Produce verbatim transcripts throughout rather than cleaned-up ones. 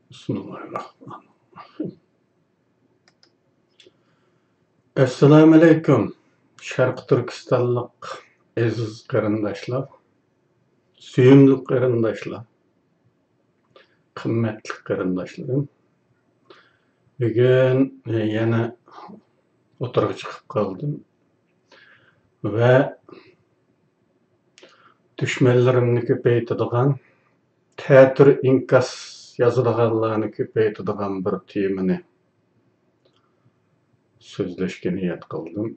بىسمىللاھىررەھمانىررەھىم. ئەسسالامۇئەلەيكۇم، شەرقىي تۈركىستانلىق ئەزىز قېرىنداشلار، سۆيۈملۈك قېرىنداشلار، قىممەتلىك قېرىنداشلىرىم. بۈگۈن يەنە ئوتتۇرىغا چىقىپ قالدىم ۋە دۈشمەنلىرىمنى كۆپەيتىدىغان، تەتۈر ئىنكاس يازىدىغانلارنى كۆپەيتىدىغان بىر تېمىنى سۆزلەشكە نىيەت قىلدىم.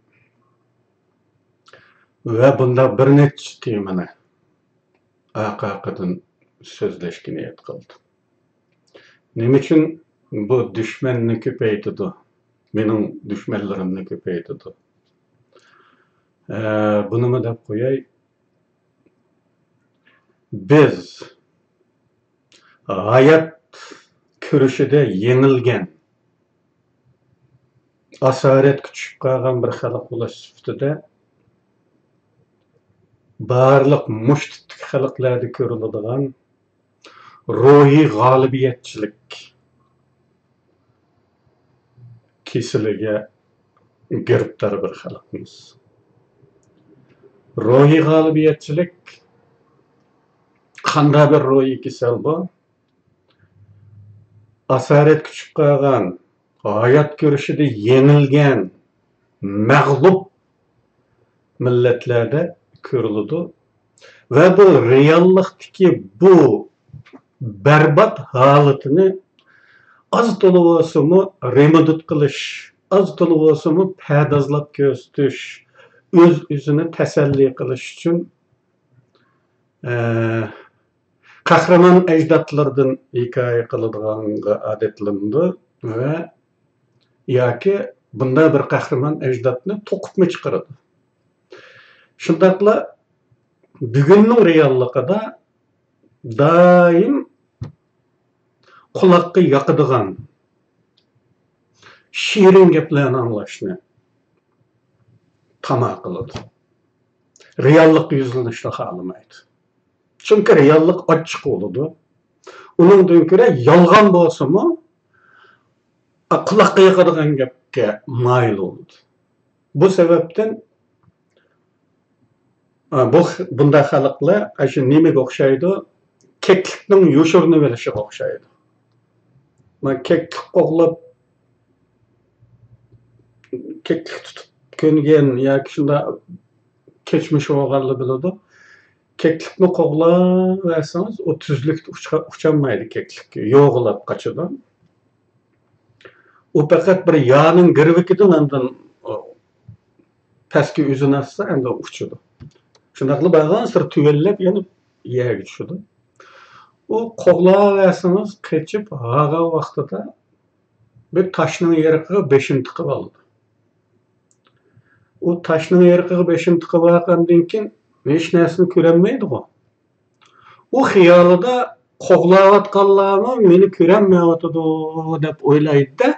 ۋە بۇنداق بىر نەچچە تېمىنى ئارقا-ئارقىدىن سۆزلەشكە نىيەت قىلدىم. نېمە ئۈچۈن بۇ دۈشمەننى كۆپەيتىدۇ؟ مېنىڭ دۈشمەنلىرىمنى كۆپەيتىدۇ. ئە، بۇنىمۇ دەپ قوياي. بىز ھايات كۈرىشىدە يېڭىلگەن، ئاسارەتكە چۈشۈپ قالغان بىر خەلق بولۇش سۈپىتىدە، بارلىق مۇشت تىپتىكى خەلقلەردە كۆرۈلىدىغان روھىي غالىبىيەتچىلىك كېسىلىگە گىرىپتار بىر خەلقمىز. روھىي غالىبىيەتچىلىك قانداق بىر روھىي كېسەل بۇ؟ ئاسارەتكە چۈشۈپ قالغان، ھايات كۈرىشىدە يېڭىلگەن، مەغلۇپ مىللەتلەردە كۆرۈلىدۇ. ۋە بۇ رېئاللىقتىكى بۇ بەربات ھالىتىنى ئاز تولا بولسىمۇ رېمونت قىلىش، ئاز تولا بولسىمۇ پەردازلاپ كۆرسىتىش، ئۆز-ئۆزىنى تەسەللى قىلىش ئۈچۈن، ئە، قەھرىمان ئەجدادلىرىدىن ھېكايە قىلىدىغانغا ئادەتلىنىدۇ ۋە ياكى بۇنداق بىر قەھرىمان ئەجدادنى توقۇپمۇ چىقىرىدۇ. شۇنداقلا بۈگۈننىڭ رېئاللىقىدا دائىم قۇلاققا ياقىدىغان شېرىن گەپلەرنى ئاڭلاشنى تاما قىلىدۇ. رېئاللىققا يۈزلىنىشنى خالىمايدۇ. چۈنكى رېئاللىق ئاچچىق بولىدۇ. ئۇنىڭدىن كۆرە يالغان بولسىمۇ، قۇلاققا ياقىدىغان گەپكە مايىل بولىدۇ. بۇ سەۋەبتىن، ئا، بۇ خ-، بۇنداق خەلقلەر ئاشۇ نېمىگە ئوخشايدۇ؟ كەكلىكنىڭ يوشۇرۇنۇۋېلىشىغا ئوخشايدۇ. مانا كەكلىك قوغلاپ، كەكلىك تۇتۇپ كۆنگەن ياكى شۇنداق كەچمىشى بولغانلار بىلىدۇ. كەكلىكنى قوغلاۋەرسىڭىز، ئۇ تۈزلۈكتە ئۇچا-، ئۇچالمايدۇ كەكلىك، يوغىلاپ قاچىدۇ. ئۇ پەقەت بىر يارنىڭ گىرۋىكىدىن ئاندىن، ئۇ، پەسكە ئۆزىنى ئاتسا، ئەمدى ئۇچىدۇ. شۇنداقلا بارغانسېرى تۆۋەنلەپ يەنە يەرگە چۈشىدۇ. ئۇ قوغلاۋەرسىڭىز، قېچىپ ھارغان ۋاقتىدا بىر تاشنىڭ يېرىقىغا بېشىنى تىقىپ ئالىدۇ. ئۇ تاشنىڭ يېرىقىغا بېشىنى تىقىپ ئالغاندىن كېيىن ھېچ نەرسىنى كۆرەلمەيدىغۇ. ئۇ خىيالىدا قوغلاۋاتقانلارمۇ مېنى كۆرەلمەيۋاتىدۇ دەپ ئويلايدۇ-دە،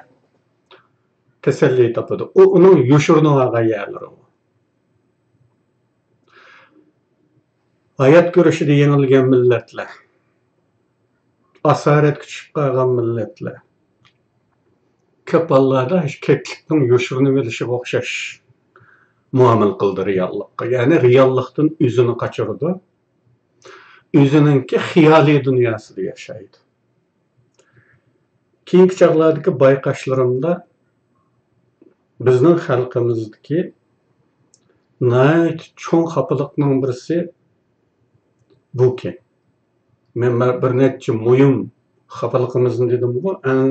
تەسەللى تاپىدۇ. ئۇ ئۇنىڭ يوشۇرۇنۇۋالغان يەرلىرى ئۇ. ھايات كۈرىشىدە يېڭىلگەن مىللەتلەر، ئاسارەتكە چۈشۈپ قالغان مىللەتلەر كۆپ ھاللاردا شۇ كەكلىكنىڭ يوشۇرۇنۇۋېلىشىغا ئوخشاش مۇئامىلە قىلىدۇ رېئاللىققا. يەنى رېئاللىقتىن ئۆزىنى قاچۇرىدۇ. ئۆزىنىڭكى خىيالىي دۇنياسىدا ياشايدۇ. كېيىنكى چاغلاردىكى بايقاشلىرىمدا بىزنىڭ خەلقىمىزدىكى ناھايىتى چوڭ خاپىلىقنىڭ بىرسى بۇكەن. مەن بىر نەچچە مۇھىم خاپىلىقىمىزنى دېدىمغۇ، ئەڭ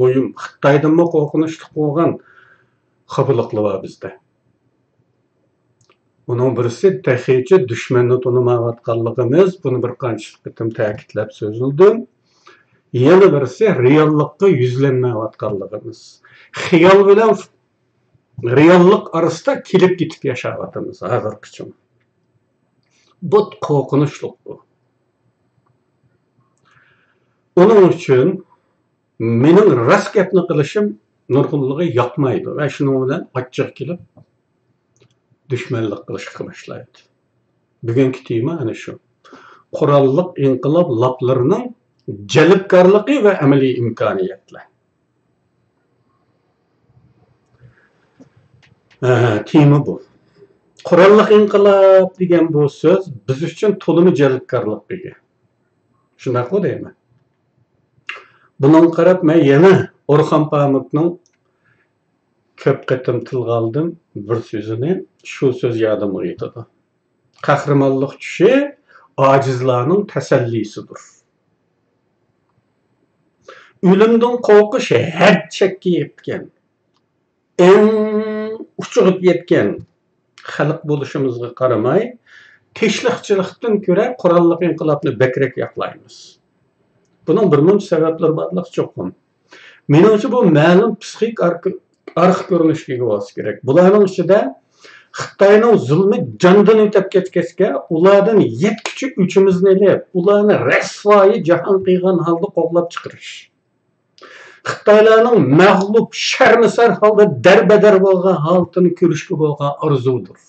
مۇھىم، خىتايدىنمۇ قورقۇنچلۇق بولغان خاپىلىقلار بار بىزدە. ئۇنىڭ بىرسى تېخىچە دۈشمەننى تونۇمايۋاتقانلىقىمىز، بۇنى بىر قانچە قېتىم تەكىتلەپ سۆزلىدىم. يەنە بىرسى رېئاللىققا يۈزلەنمەيۋاتقانلىقىمىز. خىيال بىلەن رېئاللىق ئارىسىدا كېلىپ كېتىپ ياشاۋاتىمىز ھازىرغىچە. بۇ قورقۇنچلۇق بۇ. ئۇنىڭ ئۈچۈن مېنىڭ راست گەپنى قىلىشىم نۇرغۇنلىرىغا ياقمايدۇ ۋە شۇنىڭ بىلەن ئاچچىقى كېلىپ دۈشمەنلىك قىلىشقا باشلايدۇ. بۈگۈنكى تېما ئەنە شۇ. قوراللىق ئىنقىلاب لاپلىرىنىڭ جەلپكارلىقى ۋە ئەمەلىي ئىمكانىيەتلەر. ھە، تېما بۇ. قوراللىق ئىنقىلاب دېگەن بۇ سۆز بىز ئۈچۈن تولىمۇ جەلپكارلىققا ئىگە. شۇنداقمۇ دەيمەن؟ بۇنىڭغا قاراپ مەن يەنە ئورخان پامۇكنىڭ كۆپ قېتىم تىلغا ئالدىم بىر سۆزىنى، شۇ سۆز يادىمغا يېتىدۇ. قەھرىمانلىق چۈشى ئاجىزلارنىڭ تەسەللىسىدۇر. ئۆلۈمدىن قورقۇش ھەد چەككە يەتكەن، ئەڭ ئۇچىغا يەتكەن خەلق بولۇشىمىزغا قارىماي، تىنچلىقچىلىقتىن كۆرە قوراللىق ئىنقىلابنى بەكرەك ياقلايمىز. بۇنىڭ بىرمۇنچە سەۋەبلىرى بارلىقى چوقۇم. مېنىڭچە، بۇ مەلۇم پسىخىك ئارقا، ئارقا كۆرۈنۈشكە ئىگە بولسا كېرەك. بۇلارنىڭ ئىچىدە خىتاينىڭ زۇلمى جاندىن ئۆتۈپ كەتكەچكە، ئۇلاردىن يەتكۈچە ئۆچىمىزنى ئېلىپ، ئۇلارنى رەسۋايى جاھان قىلغان ھالدا قوغلاپ چىقىرىش. خىتايلارنىڭ مەغلۇپ، شەرمىسار ھالدا دەربەدەر بولغان ھالىتىنى كۆرۈشكە بولغان ئارزۇدۇر.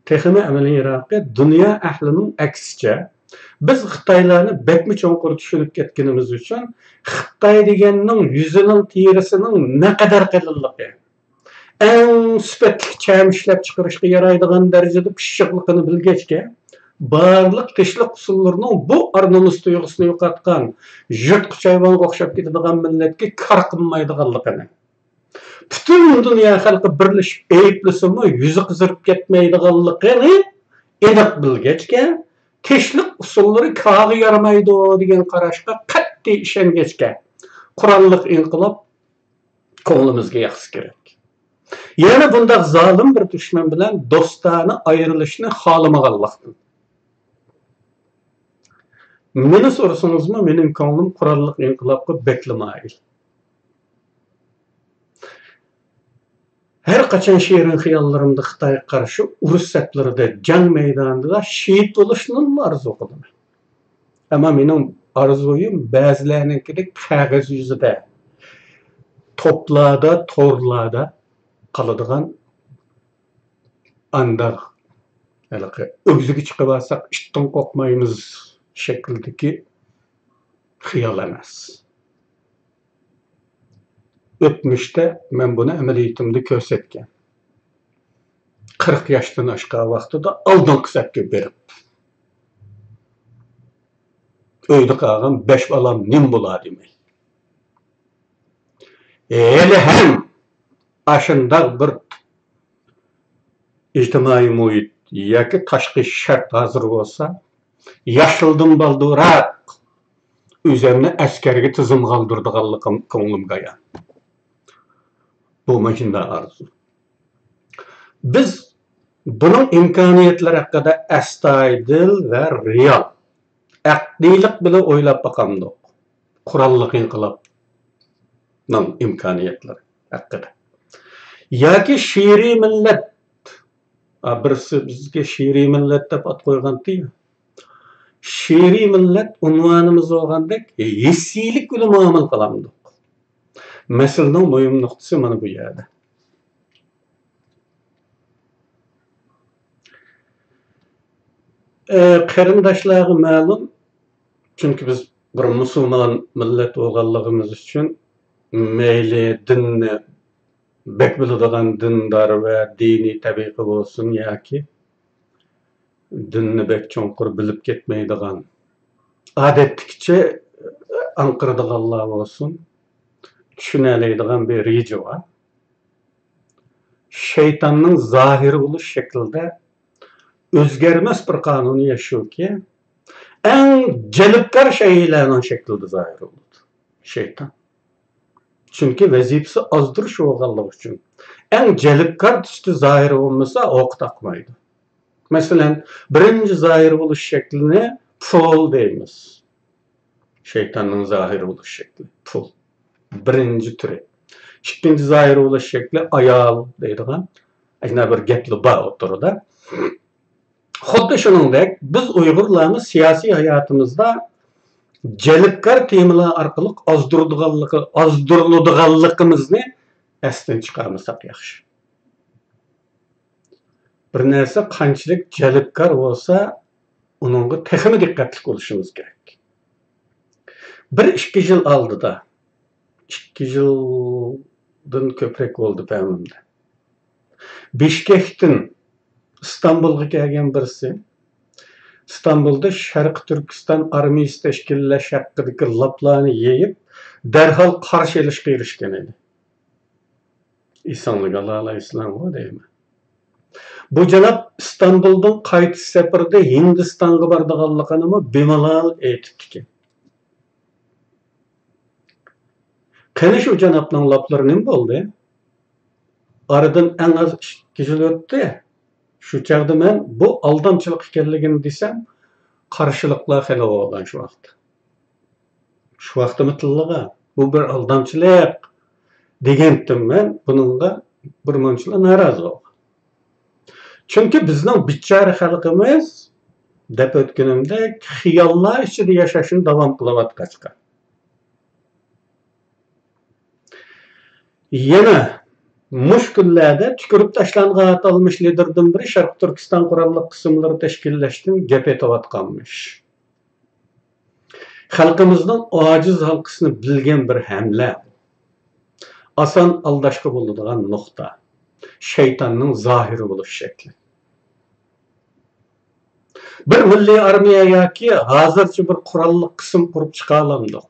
تېخىمۇ ئەمەلىيرەك، دۇنيا ئەھلىنىڭ ئەكسىچە، بىز خىتايلارنى بەكمۇ چوڭقۇر چۈشىنىپ كەتكىنىمىز ئۈچۈن، خىتاي دېگەننىڭ يۈزىنىڭ تېرىسىنىڭ نەقەدەر قېلىنلىقى، ئەڭ سۈپەتلىك چەم ئىشلەپچىقىرىشقا يارايدىغان دەرىجىدە پىششىقلىقىنى بىلگەچكە، بارلىق تىنچلىق ئۇسۇللىرىنىڭ بۇ ئار-نومۇس تۇيغۇسىنى يوقاتقان، يىرتقۇچ ھايۋانغا ئوخشاپ كېتىدىغان مىللەتكە كار قىلمايدىغانلىقىنى، پۈتۈن دۇنيا خەلقى بىرلىشىپ ئەيىبلىسىمۇ، يۈزى قىزىرىپ كەتمەيدىغانلىقىنى ئېنىق بىلگەچكە، تىنچلىق ئۇسۇللىرى كارغا يارىمايدۇ دېگەن قاراشقا قەتئىي ئىشەنگەچكە، قوراللىق ئىنقىلاب كۆڭلىمىزگە ياقسا كېرەك. يەنە بۇنداق زالىم بىر دۈشمەن بىلەن دوستانە ئايرىلىشنى خالىمىغانلىقتىن. مېنى سورىسىڭىزمۇ، مېنىڭ كۆڭلۈم قوراللىق ئىنقىلابقا بەكلا مايىل. ھەر قاچان شېرىن خىياللىرىمدا خىتايغا قارشى ئۇرۇش سەپلىرىدە، جەڭ مەيدانىدا شېھىت بولۇشنىلا ئارزۇ قىلىمەن. ئەمما مېنىڭ ئارزۇيۇم بەزىلەرنىڭكىدەك قەغەز يۈزىدە، توپلاردا، تورلاردا قالىدىغان، ئانداق ھېلىقى ئۆگزىگە چىقىۋالساق ئىتتىن قورقمايمىز شەكلىدىكى خىيال ئەمەس. ئۆتمۈشتە مەن بۇنى ئەمەلىيىتىمدە كۆرسەتكەن. قىرىق ياشتىن ئاشقان ۋاقتىدا ئالدىنقى سەپكە بېرىپ، ئۆيدە قالغان بەش بالام نېمە بولا دېمەي. ھېلىھەم ئاشۇنداق بىر ئىجتىمائىي مۇھىت ياكى تاشقى شەرت ھازىر بولسا، ياشلىرىدىن بالدۇرراق ئۆزۈمنى ئەسكەرگە تىزىمغا ئالدۇرىدىغانلىقىم كۆڭلۈمگە ئايان. بۇ مۇشۇنداق ئارزۇ. بىز بۇنىڭ ئىمكانىيەتلىرى ھەققىدە ئەستايىدىل ۋە رېئال، ئەقلىيلىق بىلەن ئويلاپ باقامدۇق؟ قوراللىق ئىنقىلابنىڭ ئىمكانىيەتلىرى ھەققىدە. ياكى شېئىرىي مىللەت، ئا، بىرسى بىزگە شېئىرىي مىللەت دەپ ئات قويغانتى. شېئىرىي مىللەت ئۇنۋانىمىز بولغاندەك ھېسسىيلىك بىلەن مۇئامىلە قىلامدۇق؟ مەسىلىنىڭ مۇھىم نۇقتىسى مانا بۇ يەردە. ئە، قېرىنداشلارغا مەلۇم، چۈنكى بىز بىر مۇسۇلمان مىللەت بولغانلىقىمىز ئۈچۈن، مەيلى دىننى بەك بىلىدىغان دىندار ۋە دىنىي تەبىقە بولسۇن ياكى دىننى بەك چوڭقۇر بىلىپ كەتمەيدىغان، ئادەتتىكىچە ئاڭقىرىدىغانلار بولسۇن، چۈشىنەلەيدىغان بىر رېجا بار. شەيتاننىڭ زاھىر بولۇش شەكلىدە ئۆزگەرمەس بىر قانۇنىيەت شۇكى، ئەڭ جەلپكار شەيئىلەرنىڭ شەكلىدە زاھىر بولىدۇ شەيتان. چۈنكى ۋەزىپىسى ئازدۇرۇش بولغانلىقى ئۈچۈن. ئەڭ جەلپكار تۈستە زاھىر بولمىسا، ئوقى تاقمايدۇ. مەسىلەن، بىرىنچى زاھىر بولۇش شەكلىنى پۇل دەيمىز. شەيتاننىڭ زاھىر بولۇش شەكلى پۇل. بىرىنچى تۈرى. ئىككىنچى زاھىر بولۇش شەكلى ئايال دەيدىغان. ئەنە بىر گەپلا بار ئوتتۇرىدا. خۇددى شۇنىڭدەك، بىز ئۇيغۇرلارمۇ سىياسىي ھاياتىمىزدا جەلپكار تېمىلار ئارقىلىق ئازدۇرىدىغانلىقى، ئازدۇرۇلىدىغانلىقىمىزنى ئەستىن چىقارمىساق ياخشى. بىر نەرسە قانچىلىك جەلپكار بولسا، ئۇنىڭغا تېخىمۇ دىققەتلىك بولۇشىمىز كېرەك. بىر ئىككى يىل ئالدىدا، ئىككى يىلدىن كۆپرەك بولدى پەمىمدە، بىشكەكتىن ئىستانبۇلغا كەلگەن بىرسى ئىستانبۇلدا شەرقىي تۈركىستان ئارمىيىسى تەشكىللەش ھەققىدىكى لاپلارنى يېيىپ، دەرھال قارشى ئېلىشقا ئېرىشكەن ئىدى. ئېسىڭلىگەن ئالايسىلەرغۇ دەيمەن. بۇ جاناب ئىستانبۇلدىن قايتىش سەپىرىدە ھىندىستانغا بارىدىغانلىقىنىمۇ بىمالال ئېيتىپتىكەن. قېنى شۇ جانابنىڭ لاپلىرى نېمە بولدى؟ ئارىدىن ئەڭ ئاز ئىككى يىل ئۆتتى. شۇ چاغدا مەن بۇ ئالدامچىلىق ئىكەنلىكىنى دېسەم، قارشىلىقلار خېلى بولغان شۇ ۋاقىتتا. شۇ ۋاقتىمۇ تىللىغان. بۇ بىر ئالدامچىلىق دېگەنتىم مەن بۇنىڭغا بىر مۇنچىلا نارازى بولغان. چۈنكى بىزنىڭ بىچارە خەلقىمىز دەپ ئۆتكىنىمدەك خىياللار ئىچىدە ياشاشنى داۋام قىلىۋاتقاچقا. يەنە مۇشۇ كۈنلەردە تۈكۈرۈپ تاشلانغان ئاتالمىش لىدىردىن بىرى شەرقىي تۈركىستان قوراللىق قىسىملىرى تەشكىللەشتىن گەپ ئېتىۋاتقانمىش. خەلقىمىزنىڭ ئاجىز ھالقىسىنى بىلگەن بىر ھەملە. ئاسان ئالداشقا بولىدىغان نۇقتا. شەيتاننىڭ زاھىرى بولۇش شەكلى. بىر مىللىي ئارمىيە ياكى ھازىرچە بىر قوراللىق قىسىم قۇرۇپ چىقالامدۇق؟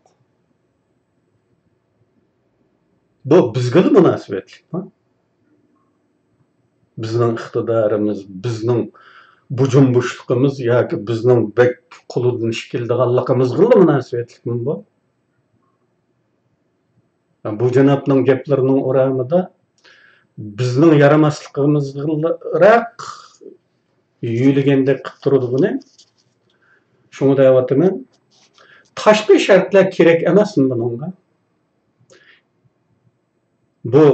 بۇ بىزگىلا مۇناسىۋەتلىكمۇ؟ بىزنىڭ ئىقتىدارىمىز، بىزنىڭ بۇ جۇمبۇشلۇقىمىز ياكى بىزنىڭ بەك قولىدىن ئىش كېلىدىغانلىقىمىزغىلا مۇناسىۋەتلىكمۇ بۇ؟ بۇ جانابنىڭ گەپلىرىنىڭ ئورامىدا بىزنىڭ يارىماسلىقىمىزغىراق يۆلىگەندەك قىلىپ تۇرىدۇ بۇنى. شۇڭا دەۋاتىمەن، تاشقى شەرتلەر كېرەك ئەمەسمۇ بۇنىڭغا؟ بۇ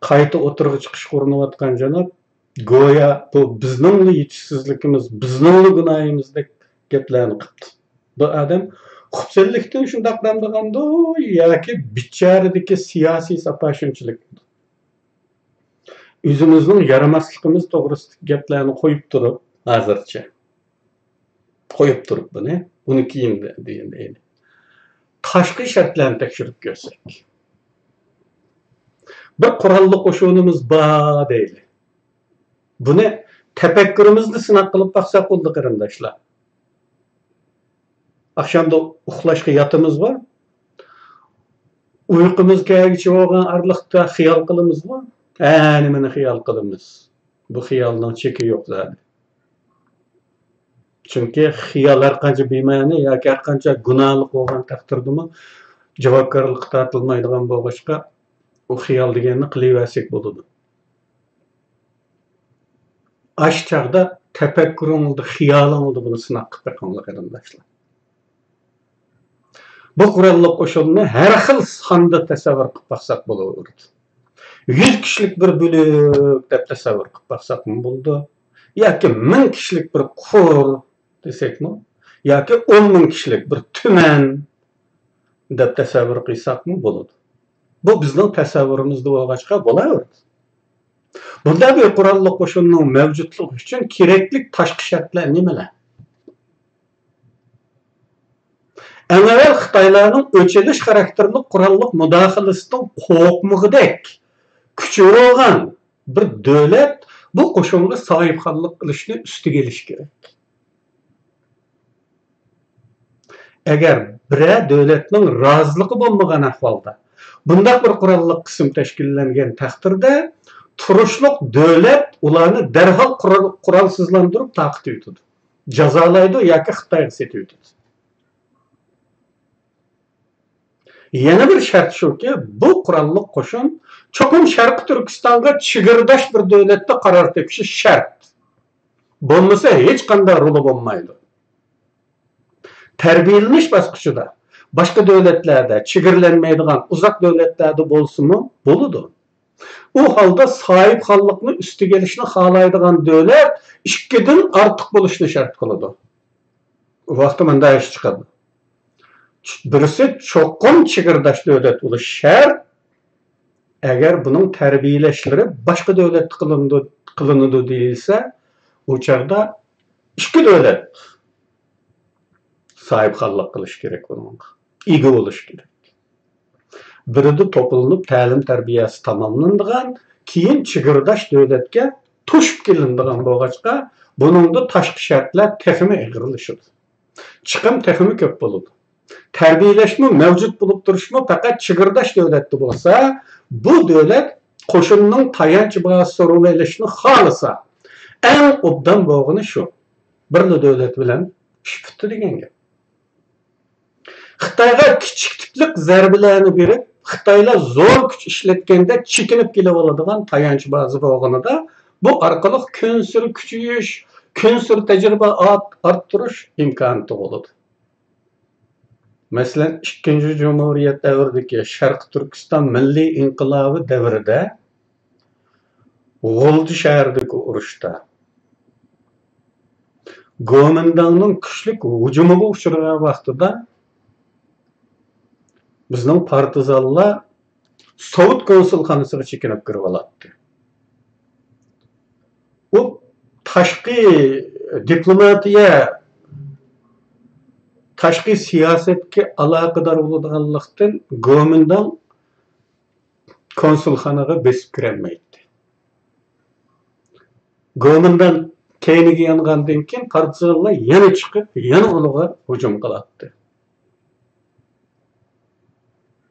قايتا ئوتتۇرىغا چىقىشقا ئۇرۇنۇۋاتقان جاناب گويا بۇ بىزنىڭلا يېتىشسىزلىكىمىز، بىزنىڭلا گۇناھىمىزدەك گەپلەرنى قىپتۇ. بۇ ئادەم خۇپسەنلىكتىن شۇنداق دەمدىغاندۇ ياكى بىچارىدىكى سىياسىي ساپا شۇنچىلىكمىدۇ؟ ئۆزىمىزنىڭ يارىماسلىقىمىز توغرىسىدىكى گەپلەرنى قويۇپ تۇرۇپ، ھازىرچە قويۇپ تۇرۇپ بۇنى، ئۇنى كېيىن دېيىن، دەيلى. تاشقى شەرتلەرنى تەكشۈرۈپ كۆرسەك. بىر قوراللىق قوشۇنىمىز بار دەيلى. بۇنى تەپەككۇرىمىزنى سىناق قىلىپ باقساق بولدى، قېرىنداشلار. ئاخشامدا ئۇخلاشقا ياتىمىزغۇ؟ ئۇيقۇمىز كەلگۈچە بولغان ئارىلىقتا خىيال قىلىمىزغۇ؟ ھە، نېمىنى خىيال قىلىمىز؟ بۇ خىيالنىڭ چېكى يوق زادى. چۈنكى خىيال ھەرقانچە بىمەنە ياكى ھەرقانچە گۇناھلىق بولغان تەقدىردىمۇ جاۋابكارلىققا تارتىلمايدىغان بولغاچقا، ئۇ خىيال دېگەننى قىلىۋەرسەك بولىدۇ. ئاشۇ چاغدا تەپەككۇرۇڭلاردا، خىيالىڭلاردا بۇنى سىناق قىلىپ بېقىڭلار، قېرىنداشلار. بۇ قوراللىق قوشۇننى ھەر خىل ساندا تەسەۋۋۇر قىلىپ باقساق بولىۋېرىدۇ. يۈز كىشىلىك بىر بۆلۈك دەپ تەسەۋۋۇر قىلىپ باقساقمۇ بولىدۇ. ياكى مىڭ كىشىلىك بىر قۇر دېسەكمۇ، ياكى ئون مىڭ كىشىلىك بىر تۈمەن دەپ تەسەۋۋۇر قىلساقمۇ بولىدۇ. بۇ بىزنىڭ تەسەۋۋۇرىمىزدا بولغاچقا بولاۋېرىدۇ. بۇنداق بىر قوراللىق قوشۇننىڭ مەۋجۇتلۇقى ئۈچۈن كېرەكلىك تاشقى شەرتلەر نېمىلەر؟ ئەڭ ئەۋۋەل خىتايلارنىڭ ئۆچ ئېلىش خاراكتېرلىك قوراللىق مۇداخىلىسىدىن قورقمىغۇدەك كۈچى بولغان بىر دۆلەت بۇ قوشۇنغا ساھىبخانلىق قىلىشنى ئۈستىگە ئېلىشى كېرەك. ئەگەر بىرەر دۆلەتنىڭ رازىلىقى بولمىغان ئەھۋالدا بۇنداق بىر قوراللىق قىسىم تەشكىللەنگەن تەقدىردە، تۇرۇشلۇق دۆلەت ئۇلارنى دەرھال قورال-، قورالسىزلاندۇرۇپ تارقىتىۋېتىدۇ. جازالايدۇ ياكى خىتايغا سېتىۋېتىدۇ. يەنە بىر شەرت شۇكى، بۇ قوراللىق قوشۇن چوقۇم شەرقىي تۈركىستانغا چېگرىداش بىر دۆلەتتە قارار تېپىشى شەرت. بولمىسا ھېچقانداق رولى بولمايدۇ. تەربىيەلىنىش باسقۇچىدا باشقا دۆلەتلەردە، چېگرىلەنمەيدىغان ئۇزاق دۆلەتلەردە بولسىمۇ بولىدۇ. ئۇ ھالدا ساھىبخانلىقنى ئۈستىگە ئېلىشنى خالايدىغان دۆلەت ئىككىدىن ئارتۇق بولۇشنى شەرت قىلىدۇ. ئۇ ۋاقىتتا مۇنداق ئىش چىقىدۇ. بىرسى چوقۇم چېگرىداش دۆلەت بولۇشى شەرت. ئەگەر بۇنىڭ تەربىيەلەشلىرى باشقا دۆلەتتە قىلىنىدۇ، قىلىنىدۇ دېيىلسە، ئۇ چاغدا ئىككى دۆلەت ساھىبخانلىق قىلىش كېرەك بۇنىڭغا. ئىگە بولۇش كېرەك. بىرىدە توپلىنىپ تەلىم تەربىيەسى تاماملىنىدىغان، كېيىن چېگرىداش دۆلەتكە توشۇپ كېلىنىدىغان بولغاچقا، بۇنىڭدا تاشقى شەرتلەر تېخىمۇ ئېغىرلىشىدۇ. چىقىم تېخىمۇ كۆپ بولىدۇ. تەربىيەلەشمۇ، مەۋجۇت بولۇپ تۇرۇشمۇ پەقەت چېگرىداش دۆلەتتە بولسا، بۇ دۆلەت قوشۇننىڭ تايانچ بازىسى رولى ئېلىشنى خالىسا، ئەڭ ئوبدان بولغىنى شۇ. بىرلا دۆلەت بىلەن ئىش پۈتتى دېگەن گەپ. خىتايغا كىچىك تىپلىق زەربىلەرنى بېرىپ، خىتايلار زور كۈچ ئىشلەتكەندە چېكىنىپ كېلىۋالىدىغان تايانچ بازا بولغىنىدا، بۇ ئارقىلىق كۈنسېرى كۈچىيىش، كۈنسېرى تەجرىبە ئارت-، ئارتتۇرۇش ئىمكانى تۇغۇلىدۇ. مەسىلەن، ئىككىنچى جۇمھۇرىيەت دەۋرىدىكى شەرقىي تۈركىستان مىللىي ئىنقىلابى دەۋرىدە غۇلجا شەھىرىدىكى ئۇرۇشتا گومىنداڭنىڭ كۈچلۈك ھۇجۇمىغا ئۇچرىغان ۋاقتىدا بىزنىڭ پارتىزانلار سوۋېت كونسۇلخانىسىغا چېكىنىپ كىرىۋالاتتى. ئۇ تاشقى دىپلوماتىيە، تاشقى سىياسەتكە ئالاقىدار بولىدىغانلىقتىن گومىنداڭ كونسۇلخانىغا بېسىپ كىرەلمەيتتى. گومىنداڭ كەينىگە يانغاندىن كېيىن پارتىزانلار يەنە چىقىپ، يەنە ئۇنىڭغا ھۇجۇم قىلاتتى.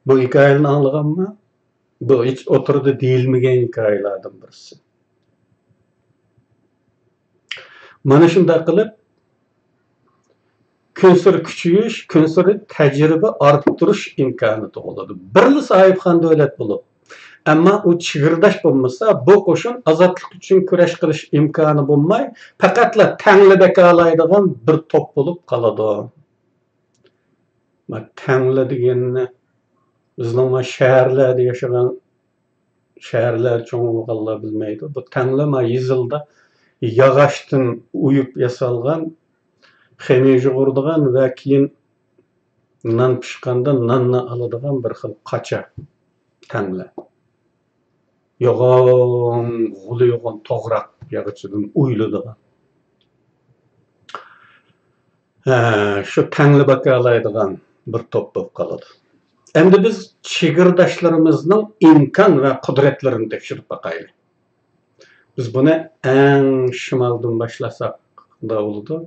بۇ ھېكايىنى ئاڭلىغانما؟ بۇ ھېچ ئوتتۇرىدا دېيىلمىگەن ھېكايىلەردىن بىرسى. مانا شۇنداق قىلىپ، كۈنسېرى كۈچىيىش، كۈنسېرى تەجرىبە ئارتتۇرۇش ئىمكانى تۇغۇلىدۇ. بىرلا ساھىبخان دۆلەت بولۇپ، ئەمما ئۇ چېگرىداش بولمىسا، بۇ قوشۇن ئازادلىق ئۈچۈن كۈرەش قىلىش ئىمكانى بولماي، پەقەتلا تەڭلە بېكالايدىغان بىر توپ بولۇپ قالىدۇ. ما تەڭلە دېگەننى بىزنىڭ ما شەھەرلەردە ياشىغان، شەھەرلەردە چوڭ بولغانلار بىلمەيدۇ. بۇ تەڭلە ما يېزىلدا ياغاچتىن ئويۇپ ياسالغان، خېمىر يۇغۇرىدىغان ۋە كېيىن نان پىشقاندا ناننى ئالىدىغان بىر خىل قاچا تەڭلە. يوغان، غولى يوغان توغراق ياغىچىدىن ئويۇلىدىغان. ھە، شۇ تەڭلە باكالايدىغان بىر توپ بولۇپ قالىدۇ. ئەمدى بىز چېگرىداشلىرىمىزنىڭ ئىمكان ۋە قۇدرەتلىرىنى تەكشۈرۈپ باقايلى. بىز بۇنى ئەڭ شىمالدىن باشلاساق بولىدۇ.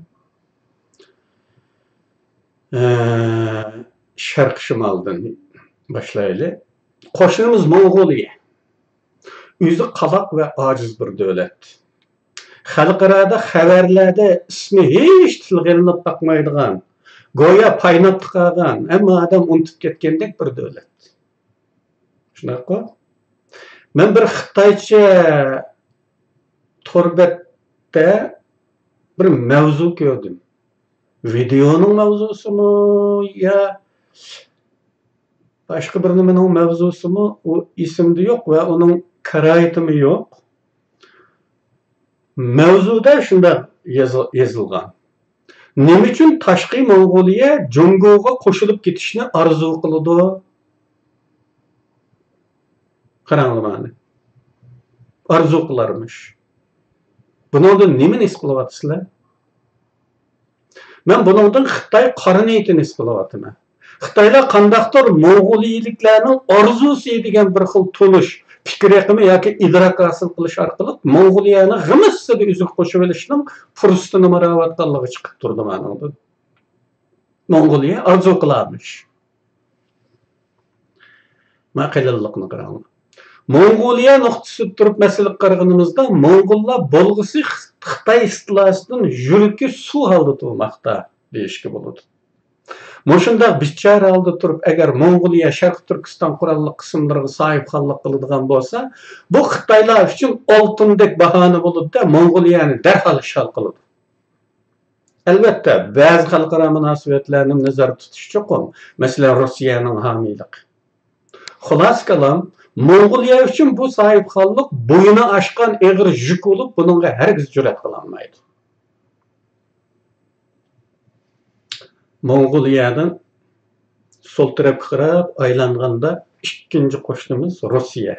ھە، شەرقىي شىمالدىن باشلايلى. قوشنىمىز موڭغۇلىيە. ئۆزى قالاق ۋە ئاجىز بىر دۆلەت. خەلقئارادا خەۋەرلەردە ئىسمى ھېچ تىلغا ئېلىنىپ باقمايدىغان، گويا پايناپتا قالغان، ھەممە ئادەم ئۇنتۇپ كەتكەندەك بىر دۆلەت. شۇنداققۇ؟ مەن بىر خىتايچە تور بەتتە بىر مەۋزۇ كۆردۈم. ۋىدېئونىڭ مەۋزۇسىمۇ يا باشقا بىر نېمىنىڭ مەۋزۇسىمۇ، ئۇ ئېسىمدە يوق ۋە ئۇنىڭ كارايىتىمۇ يوق. مەۋزۇدا شۇنداق يېزى-، يېزىلغان. نېمە ئۈچۈن تاشقى موڭغۇلىيە جۇڭگوغا قوشۇلۇپ كېتىشنى ئارزۇ قىلىدۇ؟ قاراڭلار مانا. ئارزۇ قىلارمىش. بۇنىڭدىن نېمىنى ھېس قىلىۋاتىسىلەر؟ مەن بۇنىڭدىن خىتاي قارا نىيىتىنى ھېس قىلىۋاتىمەن. خىتايلار قانداقتۇر موڭغۇلىيىلىكلەرنىڭ ئارزۇسى دېگەن بىر خىل تونۇش، پىكىر ئېقىمى ياكى ئىدراك ھاسىل قىلىش ئارقىلىق موڭغۇلىيەنى غىمىسسىدە ئۆزىگە قوشۇۋېلىشنىڭ پۇرسىتىنى ماراۋاتقانلىقى چىقىپ تۇرىدۇ مانىڭدىن. موڭغۇلىيە ئارزۇ قىلارمىش. ما قېلىنلىقنى قاراڭلار. موڭغۇلىيە نۇقتىسىدا تۇرۇپ مەسىلىگە قارىغىنىمىزدا، موڭغۇللار بولغۇسى خىتاي ئىستىلاسىدىن يۈرىكى سۇ ھالدا تۇرماقتا دېيىشكە بولىدۇ. مۇشۇنداق بىچارە ھالدا تۇرۇپ، ئەگەر موڭغۇلىيە شەرقىي تۈركىستان قوراللىق قىسىملىرىغا ساھىبخانلىق قىلىدىغان بولسا، بۇ خىتايلار ئۈچۈن ئالتۇندەك باھانە بولىدۇ-دە، موڭغۇلىيەنى دەرھال ئىشغال قىلىدۇ. ئەلۋەتتە، بەزى خەلقئارا مۇناسىۋەتلەرنى نەزەردە تۇتۇش چوقۇم، مەسىلەن، روسىيەنىڭ ھامىيلىقى. خۇلاسە كالام، موڭغۇلىيە ئۈچۈن بۇ ساھىبخانلىق بوينى ئاشقان ئېغىر يۈك بولۇپ، بۇنىڭغا ھەرگىز جۈرئەت قىلالمايدۇ. موڭغۇلىيەدىن سول تەرەپكە قاراپ ئايلانغاندا، ئىككىنچى قوشنىمىز روسىيە.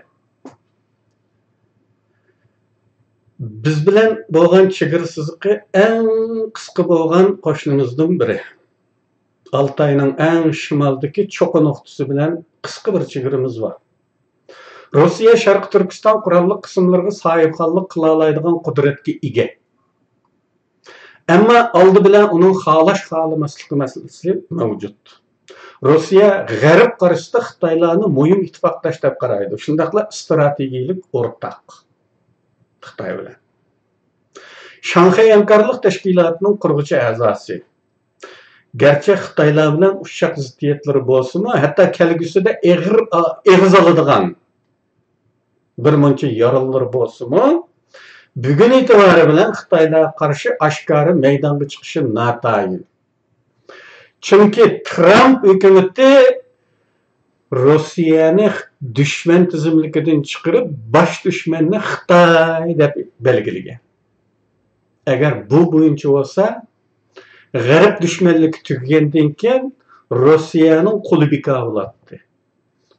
بىز بىلەن بولغان چېگرا سىزىقى ئەڭ قىسقا بولغان قوشنىمىزدىن بىرى. ئالتاينىڭ ئەڭ شىمالدىكى چوققا نۇقتىسى بىلەن قىسقا بىر چېگرىمىز بار. روسىيە شەرقىي تۈركىستان قوراللىق قىسىملىرىغا ساھىبخانلىق قىلالايدىغان قۇدرەتكە ئىگە. ئەمما ئالدى بىلەن ئۇنىڭ خالاش خالىماسلىقى مەسىلىسى مەۋجۇت. روسىيە غەرب قارىشىسىدا خىتايلارنى مۇھىم ئىتتىپاقداش دەپ قارايدۇ، شۇنداقلا ئىستراتېگىيەلىك ئورتاق خىتاي بىلەن. شاڭخەي ھەمكارلىق تەشكىلاتىنىڭ قۇرغۇچى ئەزاسى. گەرچە خىتايلار بىلەن ئۇششاق زىددىيەتلىرى بولسىمۇ، ھەتتا كەلگۈسىدە ئېغىر ئېغىز ئالىدىغان بىر مۇنچە يارىلىرى بولسىمۇ، بۈگۈن ئېتىبارى بىلەن خىتايلارغا قارشى ئاشكارا مەيدانغا چىقىشى ناتايىن. چۈنكى ترامپ ھۆكۈمىتى روسىيەنى دۈشمەن تىزىملىكىدىن چىقىرىپ، باش دۈشمەننى خىتاي دەپ بەلگىلىگەن. ئەگەر بۇ بويىچە بولسا، غەرب دۈشمەنلىكى تۈگىگەندىن كېيىن روسىيەنىڭ قولى بىكار بولاتتى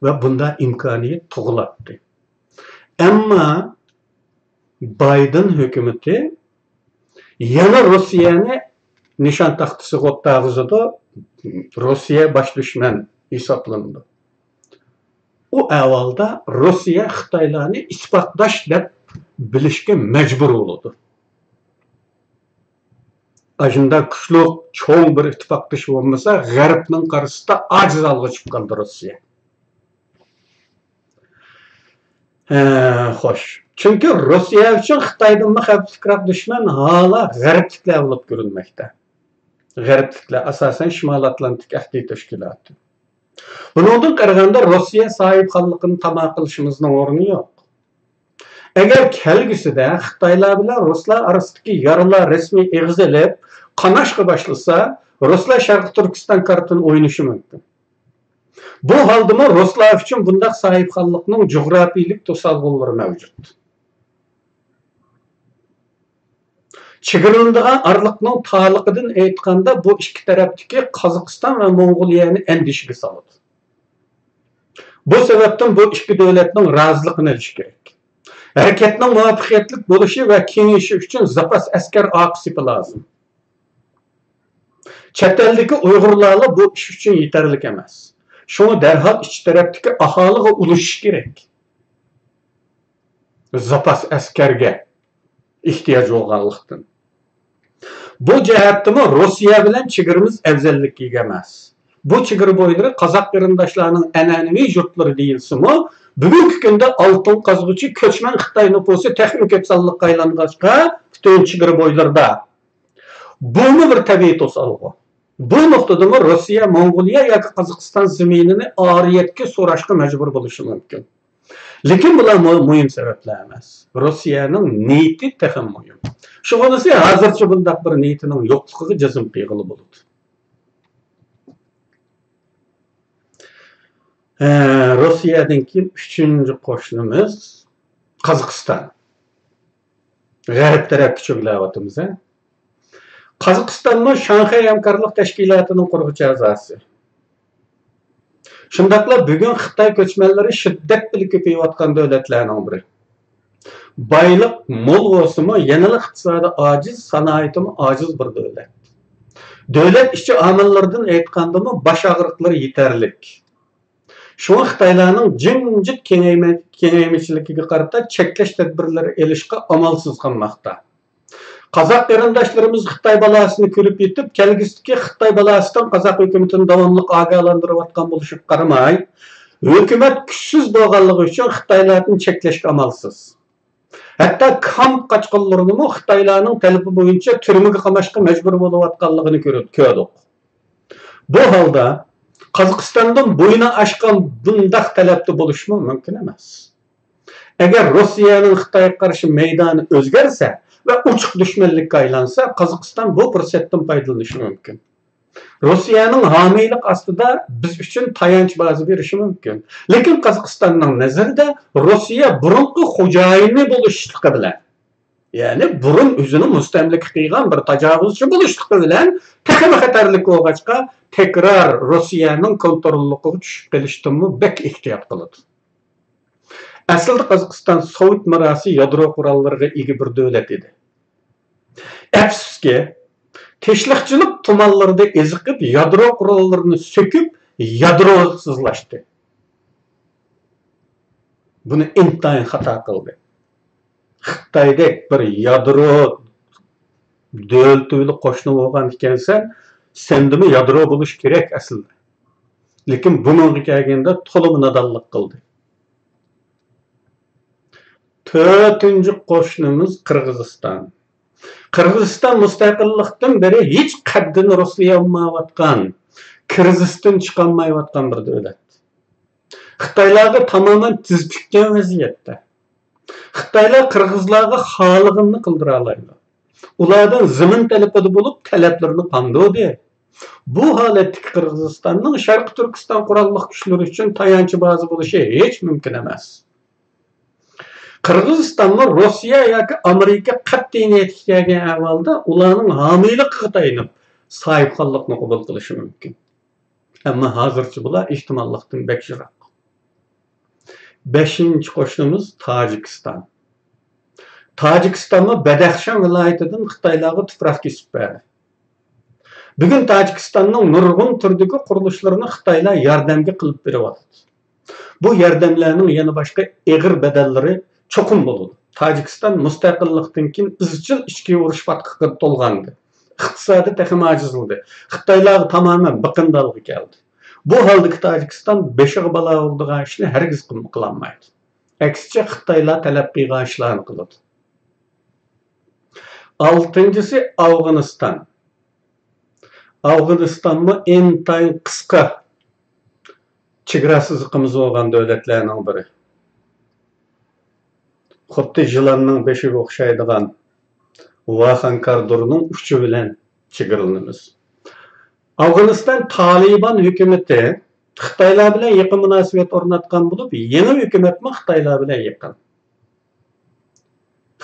ۋە بۇنداق ئىمكانىيەت تۇغۇلاتتى. ئەمما بايدېن ھۆكۈمىتى يەنە روسىيەنى نىشان تاختىسىغا ئولتۇرغۇزىدۇ. روسىيە باش دۈشمەن ھېسابلىنىدۇ. ئۇ ئەھۋالدا روسىيە خىتايلارنى ئىتتىپاقداش دەپ بىلىشكە مەجبۇر بولىدۇ. ئاشۇنداق كۈچلۈك، چوڭ بىر ئىتتىپاقدىشى بولمىسا، غەربنىڭ قارشىسىدا ئاجىز ھالغا چۈشۈپ قالىدۇ روسىيە. ھە، خوش. چۈنكى روسىيە ئۈچۈن خىتايدىنمۇ خەۋپلىكراق دۈشمەن ھالا غەربلىكلەر بولۇپ كۆرۈنمەكتە. غەربلىكلەر، ئاساسەن، شىمالىي ئاتلانتىك ئەھدى تەشكىلاتى. بۇنىڭدىن قارىغاندا، روسىيە ساھىبخانلىقىنى تاماق قىلىشىمىزنىڭ ئورنى يوق. ئەگەر كەلگۈسىدە خىتايلار بىلەن رۇسلار ئارىسىدىكى يارىلار رەسمىي ئېغىز ئېلىپ، قاناشقا باشلىسا، رۇسلار شەرقىي تۈركىستان كارتىنى ئوينىشى مۇمكىن. بۇ ھالدىمۇ رۇسلار ئۈچۈن بۇنداق ساھىبخانلىقنىڭ جۇغراپىيىلىك توسالغۇلىرى مەۋجۇت. چېگرىلىنىدىغان ئارىلىقنىڭ تارلىقىدىن ئېيتقاندا، بۇ ئىككى تەرەپتىكى قازاقىستان ۋە موڭغۇلىيەنى ئەندىشىگە سالىدۇ. بۇ سەۋەبتىن بۇ ئىككى دۆلەتنىڭ رازىلىقىنى ئېلىش كېرەك. ھەرىكەتنىڭ مۇۋەپپەقىيەتلىك بولۇشى ۋە كېڭىيىشى ئۈچۈن زاپاس ئەسكەر ئارقا سېپى لازىم. چەت ئەلدىكى ئۇيغۇرلارلا بۇ ئىش ئۈچۈن يېتەرلىك ئەمەس. شۇڭا دەرھال ئىچ تەرەپتىكى ئاھالىغا ئۇلىشىش كېرەك. زاپاس ئەسكەرگە ئېھتىياج بولغانلىقتىن. بۇ جەھەتتىمۇ روسىيە بىلەن چېگرىمىز ئەۋزەللىككە ئىگە ئەمەس. بۇ چېگرا بويلىرى قازاق قېرىنداشلارنىڭ ئەنئەنىۋى يۇرتلىرى دېيىلسىمۇ، بۈگۈنكى كۈندە ئالتۇن قازغۇچى كۆچمەن خىتاي نوپۇسى تېخىمۇ كۆپ سانلىققا ئايلانغاچقا، پۈتۈن چېگرا بويلىرىدا بۇمۇ بىر تەبىئىي توسالغۇ. بۇ نۇقتىدىمۇ روسىيە موڭغۇلىيە ياكى قازاقىستان زېمىنىنى ئارىيەتكە سوراشقا مەجبۇر بولۇشى مۇمكىن. لېكىن بۇلار مۇ-، مۇھىم سەۋەبلەر ئەمەس. روسىيەنىڭ نىيىتى تېخىمۇ مۇھىم. شۇغىنىسى ھازىرچە بۇنداق بىر نىيىتىنىڭ يوقلۇقىغا جەزم قىلغىلى بولىدۇ. ھە، روسىيەدىن كېيىن ئۈچىنچى قوشنىمىز قازاقىستان. غەرب تەرەپكە چۆگىلەۋاتىمىز، ھە. قازاقىستانمۇ شاڭخەي ھەمكارلىق تەشكىلاتىنىڭ قۇرغۇچى ئەزاسى. شۇنداقلا بۈگۈن خىتاي كۆچمەنلىرى شىددەت بىلەن كۆپىيىۋاتقان دۆلەتلەرنىڭ بىرى. بايلىق مول بولسىمۇ، يەنىلا ئىقتىسادى ئاجىز، سانائىتىمۇ ئاجىز بىر دۆلەت. دۆلەت ئىچى ئامىللىرىدىن ئېيتقاندىمۇ، باش ئاغرىقلىرى يېتەرلىك. شۇڭا خىتايلارنىڭ جىمجىت كېڭەيمە-، كېڭەيمىچىلىكىگە قارىتا چەكلەش تەدبىرلىرى ئېلىشقا ئامالسىز قالماقتا. قازاق قېرىنداشلىرىمىز خىتاي بالاسىنى كۆرۈپ يېتىپ، كەلگۈسىدىكى خىتاي بالاسىدىن قازاق ھۆكۈمىتىنى داۋاملىق ئاگاھلاندۇرۇۋاتقان بولۇشىغا قارىماي، ھۆكۈمەت كۈچسىز بولغانلىقى ئۈچۈن خىتايلاردىن چەكلەشكە ئامالسىز. ھەتتا كامپ قاچقۇنلىرىنىمۇ خىتايلارنىڭ تەلىپى بويىچە تۈرمىگە قاماشقا مەجبۇر بولۇۋاتقانلىقىنى كۆر-، كۆردۇق. بۇ ھالدا قازاقىستاندىن بوينى ئاشقان بۇنداق تەلەپتە بولۇشمۇ مۇمكىن ئەمەس. ئەگەر روسىيەنىڭ خىتايغا قارشى مەيدانى ئۆزگەرسە ۋە ئوچۇق دۈشمەنلىككە ئايلانسا، قازاقىستان بۇ پۇرسەتتىن پايدىلىنىشى مۇمكىن. روسىيەنىڭ ھامىيلىق ئاستىدا بىز ئۈچۈن تايانچ بازا بېرىشى مۇمكىن. لېكىن قازاقىستاننىڭ نەزىرىدە روسىيە بۇرۇنقى خوجايىنى بولۇشلۇقى بىلەن، يەنى بۇرۇن ئۆزىنى مۇستەملىكە قىلغان بىر تاجاۋۇزچى بولۇشلۇقى بىلەن تېخىمۇ خەتەرلىك بولغاچقا، تەكرار روسىيەنىڭ كونتروللۇقىغا چۈشۈپ قېلىشتىنمۇ بەك ئېھتىيات قىلىدۇ. ئەسلىدە قازاقىستان سوۋېت مىراسى يادرو قوراللىرىغا ئىگە بىر دۆلەت ئىدى. ئەپسۇسكى، تىنچلىقچىلىق تۇمانلىرىدا ئېزىقىپ، يادرو قوراللىرىنى سۆكۈپ، يادروسىزلاشتى. بۇنى ئىنتايىن خاتا قىلدى. خىتايدەك بىر يادرو دۆلىتى بىلەن قوشنا بولغان ئىكەنسەن، سەندىمۇ يادرو بولۇش كېرەك ئەسلىدە. لېكىن بۇنىڭغا كەلگەندە تولىمۇ نادانلىق قىلدى. تۆتىنچى قوشنىمىز قىرغىزىستان. قىرغىزىستان مۇستەقىللىقتىن بېرى ھېچ قەددىنى رۇسلىيالمايۋاتقان، كىرىزىستىن چىقالمايۋاتقان بىر دۆلەت. خىتايلارغا تامامەن تىز پۈككەن ۋەزىيەتتە. خىتايلار قىرغىزلارغا خالىغىنىنى قىلدۇرالايدۇ. ئۇلاردىن زېمىن تەلىپىدە بولۇپ، تەلەپلىرىنى قاندۇردى. بۇ ھالەتتىكى قىرغىزىستاننىڭ شەرقىي تۈركىستان قوراللىق كۈچلىرى ئۈچۈن تايانچ بازا بولۇشى ھېچ مۇمكىن ئەمەس. قىرغىزىستانمۇ روسىيە ياكى ئامېرىكا قەتئىي نىيەتكە كەلگەن ئەھۋالدا ئۇلارنىڭ ھامىيلىقىغا تايىنىپ ساھىبخانلىقنى قوبۇل قىلىشى مۇمكىن. ئەمما ھازىرچە بۇلار ئېھتىماللىقتىن بەك يىراق. بەشىنچى قوشنىمىز تاجىكىستان. تاجىكىستانمۇ بەدەخشان ۋىلايىتىدىن خىتايلارغا تۇپراق كېسىپ بەردى. بۈگۈن تاجىكىستاننىڭ نۇرغۇن تۈردىكى قۇرۇلۇشلىرىنى خىتايلار ياردەمگە قىلىپ بېرىۋاتىدۇ. بۇ ياردەملەرنىڭ يەنە باشقا ئېغىر بەدەللىرى چوقۇم بولىدۇ. تاجىكىستان مۇستەقىللىقتىن كېيىن ئىزچىل ئىچكى ئۇرۇش پاتقىقىدا تولغانىدى. ئىقتىسادى تېخىمۇ ئاجىزلىدى. خىتايلارغا تامامەن بېقىندى ھالغا كەلدى. بۇ ھالدىكى تاجىكىستان بېشىغا بالا بولىدىغان ئىشنى ھەرگىز قىلم-، قىلالمايدۇ. ئەكسىچە، خىتايلار تەلەپ قىلغان ئىشلارنى قىلىدۇ. ئالتىنچىسى ئافغانىستان. ئافغانىستانمۇ ئىنتايىن قىسقا چېگرا سىزىقىمىز بولغان دۆلەتلەرنىڭ بىرى. خۇددى يىلاننىڭ بېشىغا ئوخشايدىغان ۋاخان كاردۇرنىڭ ئۇچى بىلەن چېگرىلىنىمىز. ئافغانىستان تالىبان ھۆكۈمىتى خىتايلار بىلەن يېقىن مۇناسىۋەت ئورناتقان بولۇپ، يېڭى ھۆكۈمەتمۇ خىتايلار بىلەن يېقىن.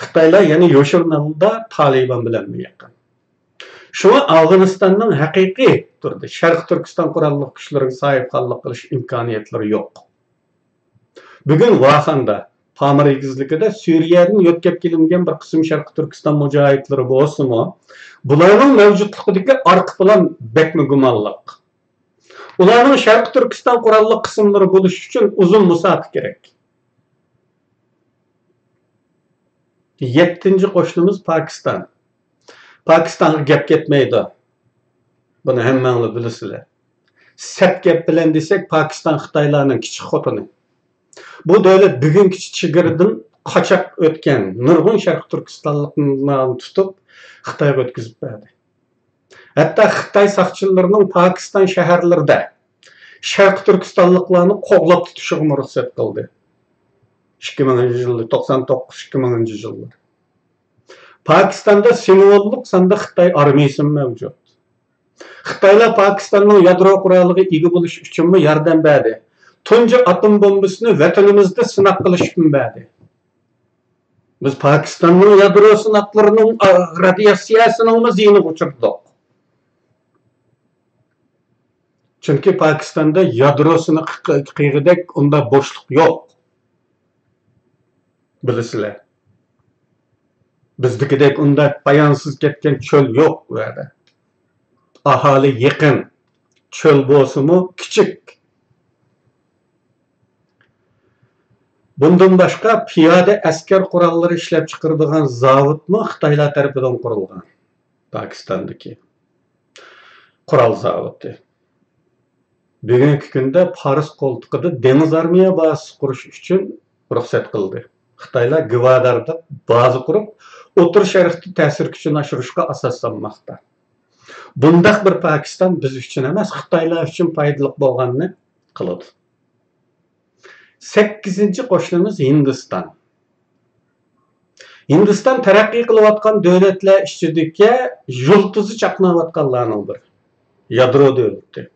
خىتايلار يەنە يوشۇرۇن ھالدا تالىبان بىلەنمۇ يېقىن. شۇڭا ئافغانىستاننىڭ ھەقىقىي تۈردە شەرقىي تۈركىستان قوراللىق كۈچلىرىگە ساھىبخانلىق قىلىش ئىمكانىيەتلىرى يوق. بۈگۈن ۋاخاندا، پامىر ئېگىزلىكىدە سۈرىيەدىن يۆتكەپ كېلىنگەن بىر قىسىم شەرقىي تۈركىستان مۇجاھىدلىرى بولسىمۇ، بۇلارنىڭ مەۋجۇتلۇقىدىكى ئارقا پىلان بەكمۇ گۇمانلىق. ئۇلارنىڭ شەرقىي تۈركىستان قوراللىق قىسىملىرى بولۇشى ئۈچۈن ئۇزۇن مۇساپە كېرەك. يەتتىنچى قوشنىمىز پاكىستان. پاكىستانغا گەپ كەتمەيدۇ. بۇنى ھەممەڭلار بىلىسىلەر. سەت گەپ بىلەن دېسەك، پاكىستان خىتايلارنىڭ كىچىك خوتۇنى. بۇ دۆلەت بۈگۈنگىچە چېگرىدىن قاچاق ئۆتكەن نۇرغۇن شەرقىي تۈركىستانلىقلارنى تۇتۇپ، خىتايغا ئۆتكۈزۈپ بەردى. ھەتتا خىتاي ساقچىلىرىنىڭ پاكىستان شەھەرلىرىدە شەرقىي تۈركىستانلىقلارنى قوغلاپ تۇتۇشىغىمۇ رۇخسەت قىلدى. ئىككى مىڭىنچى يىلى، توقسان توققۇز، ئىككى مىڭىنچى يىللار. پاكىستاندا سىمۋوللۇق ساندا خىتاي ئارمىيىسىمۇ مەۋجۇت. خىتايلار پاكىستاننىڭ يادرو قورالىغا ئىگە بولۇشى ئۈچۈنمۇ ياردەم بەردى. تۇنجى ئاتوم بومبىسىنى ۋەتىنىمىزدە سىناق قىلىش ئۈچۈن بەردى. بىز پاكىستاننىڭ يادرو سىناقلىرىنىڭ، ئا، رادىياتسىيەسىنىڭمۇ زىيىنىغا ئۇچرىدۇق. چۈنكى پاكىستاندا يادرو سىنىقى قىلغۇدەك ئۇنداق بوشلۇق يوق. بىلىسىلەر. بىزدىكىدەك ئۇنداق پايانسىز كەتكەن چۆل يوق ئۇ يەردە. ئاھالى يېقىن. چۆل بولسىمۇ كىچىك. بۇندىن باشقا، پىيادە ئەسكەر قوراللىرى ئىشلەپچىقىرىدىغان زاۋۇتمۇ خىتايلار تەرىپىدىن قۇرۇلغان. پاكىستاندىكى قورال زاۋۇتى. بۈگۈنكى كۈندە پارس قولتۇقىدا دېڭىز ئارمىيە بازىسى قۇرۇش ئۈچۈن رۇخسەت قىلدى. خىتايلار گۋاداردا بازا قۇرۇپ، ئوتتۇرا شەرقتە تەسىر كۈچىنى ئاشۇرۇشقا ئاساسلانماقتا. بۇنداق بىر پاكىستان بىز ئۈچۈن ئەمەس، خىتايلار ئۈچۈن پايدىلىق بولغاننى قىلىدۇ. سەككىزىنچى قوشنىمىز ھىندىستان. ھىندىستان تەرەققىي قىلىۋاتقان دۆلەتلەر ئىچىدىكى يۇلتۇزى چاقناۋاتقانلارنىڭ بىرى. يادرو دۆلىتى.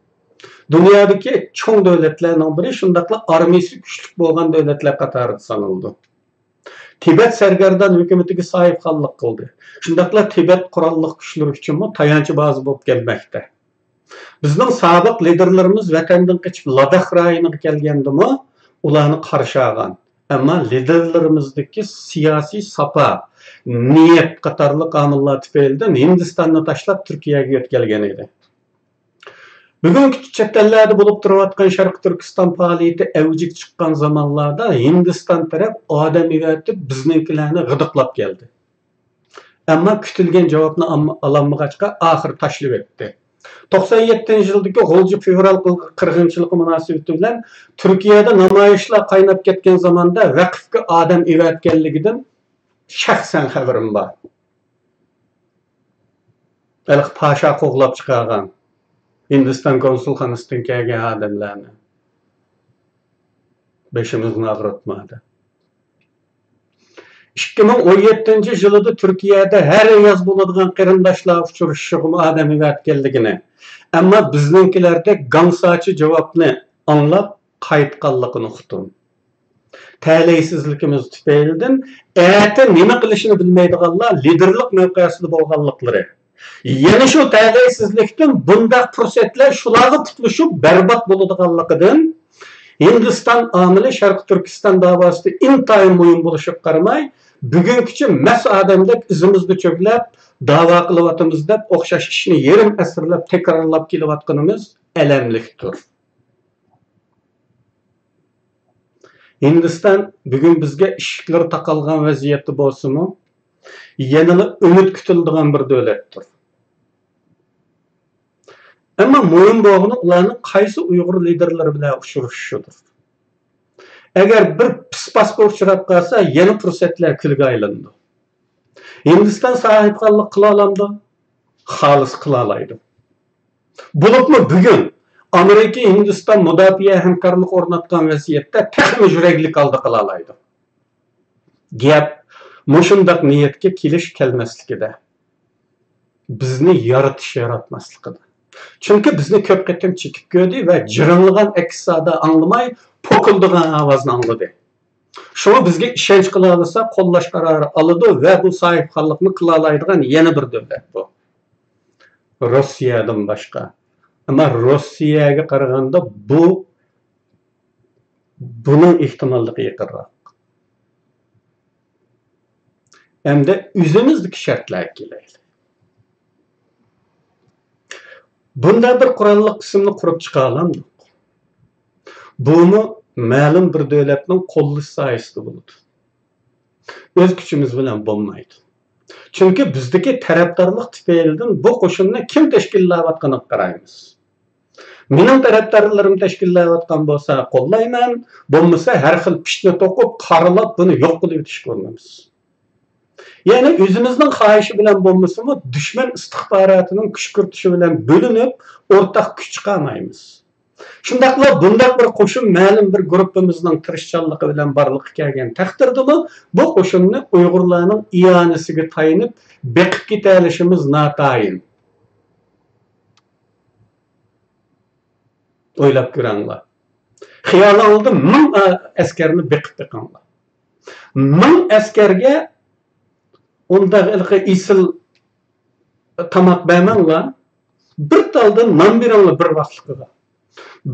دۇنيادىكى چوڭ دۆلەتلەرنىڭ بىرى، شۇنداقلا ئارمىيىسى كۈچلۈك بولغان دۆلەتلەر قاتارىدا سانىلىدۇ. تىبەت سەرگەردان ھۆكۈمىتىگە ساھىبخانلىق قىلدى. شۇنداقلا تىبەت قوراللىق كۈچلىرى ئۈچۈنمۇ تايانچ بازا بولۇپ كەلمەكتە. بىزنىڭ سابىق لىدېرلىرىمىز ۋەتەندىن قېچىپ، لاداخ رايونىغا كەلگەندىمۇ ئۇلارنى قارشى ئالغان. ئەمما لىدېرلىرىمىزدىكى سىياسىي ساپا، نىيەت قاتارلىق ئامىللار تۈپەيلىدىن ھىندىستاننى تاشلاپ تۈركىيەگە يۆتكەلگەن ئىدى. بۈگۈنكى چەت ئەللەردە بولۇپ تۇرۇۋاتقان شەرقىي تۈركىستان پائالىيىتى ئەۋجىگە چىققان زامانلاردا ھىندىستان تەرەپ ئادەم ئەۋەتىپ، بىزنىڭكىلەرنى غىدىقلاپ كەلدى. ئەمما كۈتۈلگەن جاۋابنى ئالما-، ئالالمىغاچقا، ئاخىرى تاشلىۋەتتى. توقسان يەتتىنچى يىلدىكى غۇلجا فېۋرال قىرغىنچىلىقى مۇناسىۋىتى بىلەن تۈركىيەدە نامايىشلار قايناپ كەتكەن زاماندا ۋەقىفكە ئادەم ئەۋەتكەنلىكىدىن شەخسەن خەۋىرىم بار. ھېلىقى پاشا قوغلاپ چىقارغان ھىندىستان كونسۇلخانىسىدىن كەلگەن ئادەملەرنى بېشىمىزنى ئاغرىتما دەپ. ئىككى مىڭ ئون يەتتىنچى يىلىدا تۈركىيەدە ھەر ئاياز بولىدىغان قېرىنداشلار ئۇچرىشىشىغىمۇ ئادەم ئەۋەتكەنلىكىنى، ئەمما بىزنىڭكىلەردەك گاڭساچى جاۋابنى ئاڭلاپ قايتقانلىقىنى ئۇقتۇم. تەلەيسىزلىكىمىز تۈپەيلىدىن ئەتە نېمە قىلىشىنى بىلمەيدىغانلار لىدېرلىق مەۋقەسىدە بولغانلىقلىرى، يەنە شۇ تەلەيسىزلىكتىن بۇنداق پۇرسەتلەر شۇلارغا پۇتلىشىپ بەربات بولىدىغانلىقىدىن، ھىندىستان ئامىلى شەرقىي تۈركىستان داۋاسىدا ئىنتايىن مۇھىم بولۇشىغا قارىماي، بۈگۈنكىچە مەس ئادەمدەك ئىزىمىزدا چۆگلەپ داۋا قىلىۋاتىمىز دەپ ئوخشاش ئىشنى يېرىم ئەسىرلەپ تەكرارلاپ كېلىۋاتقىنىمىز ئەلەملىكتۇر. ھىندىستان بۈگۈن بىزگە ئىشىكلىرى تاقالغان ۋەزىيەتتە بولسىمۇ، يەنىلا ئۈمىد كۈتۈلىدىغان بىر دۆلەتتۇر. ئەمما مۇھىم بولغىنى ئۇلارنىڭ قايسى ئۇيغۇر لىدېرلىرى بىلەن ئۇچرىشىشىدۇر. ئەگەر بىر پىس-پاسقا ئۇچراپ قالسا، يەنە پۇرسەتلەر كۈلگە ئايلىنىدۇ. ھىندىستان ساھىبخانلىق قىلالامدۇ؟ خالىس قىلالايدۇ. بولۇپمۇ بۈگۈن ئامېرىكا ھىندىستان مۇداپىئە ھەمكارلىقى ئورناتقان ۋەزىيەتتە تېخىمۇ يۈرەكلىك ھالدا قىلالايدۇ. گەپ مۇشۇنداق نىيەتكە كېلىش كەلمەسلىكىدە، بىزنى يارىتىش ياراتماسلىقىدا. چۈنكى بىزنى كۆپ قېتىم چېكىپ كۆردى ۋە جىرىڭلىغان ئەكس سادا ئاڭلىماي، پوكۇلدىغان ئاۋازنى ئاڭلىدى. شۇڭا بىزگە ئىشەنچ قىلالىسا، قوللاش قارارى ئالىدۇ ۋە بۇ ساھىبخانلىقنى قىلالايدىغان يەنە بىر دۆلەت بۇ. روسىيەدىن باشقا. ئەمما روسىيەگە قارىغاندا بۇ، بۇنىڭ ئېھتىماللىقى يېقىنراق. ئەمدى ئۆزىمىزدىكى شەرتلەرگە كېلەيلى. بۇنداق بىر قوراللىق قىسىمنى قۇرۇپ چىقالامدۇق؟ بۇمۇ مەلۇم بىر دۆلەتنىڭ قوللىشى سايىسىدا بولىدۇ. ئۆز كۈچىمىز بىلەن بولمايدۇ. چۈنكى بىزدىكى تەرەپدارلىق تۈپەيلىدىن بۇ قوشۇننى كىم تەشكىللەۋاتقىنىغا قارايمىز. مېنىڭ تەرەپدارلىرىم تەشكىللەۋاتقان بولسا قوللايمەن، بولمىسا ھەر خىل پىتنە توقۇپ، قارىلاپ بۇنى يوق قىلىۋېتىشكە ئۇرۇنىمىز. يەنى ئۆزىمىزنىڭ خاھىشى بىلەن بولمىسىمۇ، دۈشمەن ئىستىخباراتىنىڭ كۈشكۈرتۈشى بىلەن بۆلۈنۈپ، ئورتاق كۈچ چىقارمايمىز. شۇنداقلا بۇنداق بىر قوشۇن مەلۇم بىر گۇرۇپپىمىزنىڭ تىرىشچانلىقى بىلەن بارلىققا كەلگەن تەقدىردىمۇ، بۇ قوشۇننى ئۇيغۇرلارنىڭ ئىئانىسىگە تايىنىپ بېقىپ كېتەلىشىمىز ناتايىن. ئويلاپ كۆرەڭلار. خىيالىڭلاردا مىڭ ئە-، ئەسكەرنى بېقىپ بېقىڭلار. مىڭ ئەسكەرگە ئۇنداق ھېلىقى ئېسىل تاماق بەرمەڭلار. بىر تالدىن نان بېرىڭلار بىر ۋاقلىقىغا.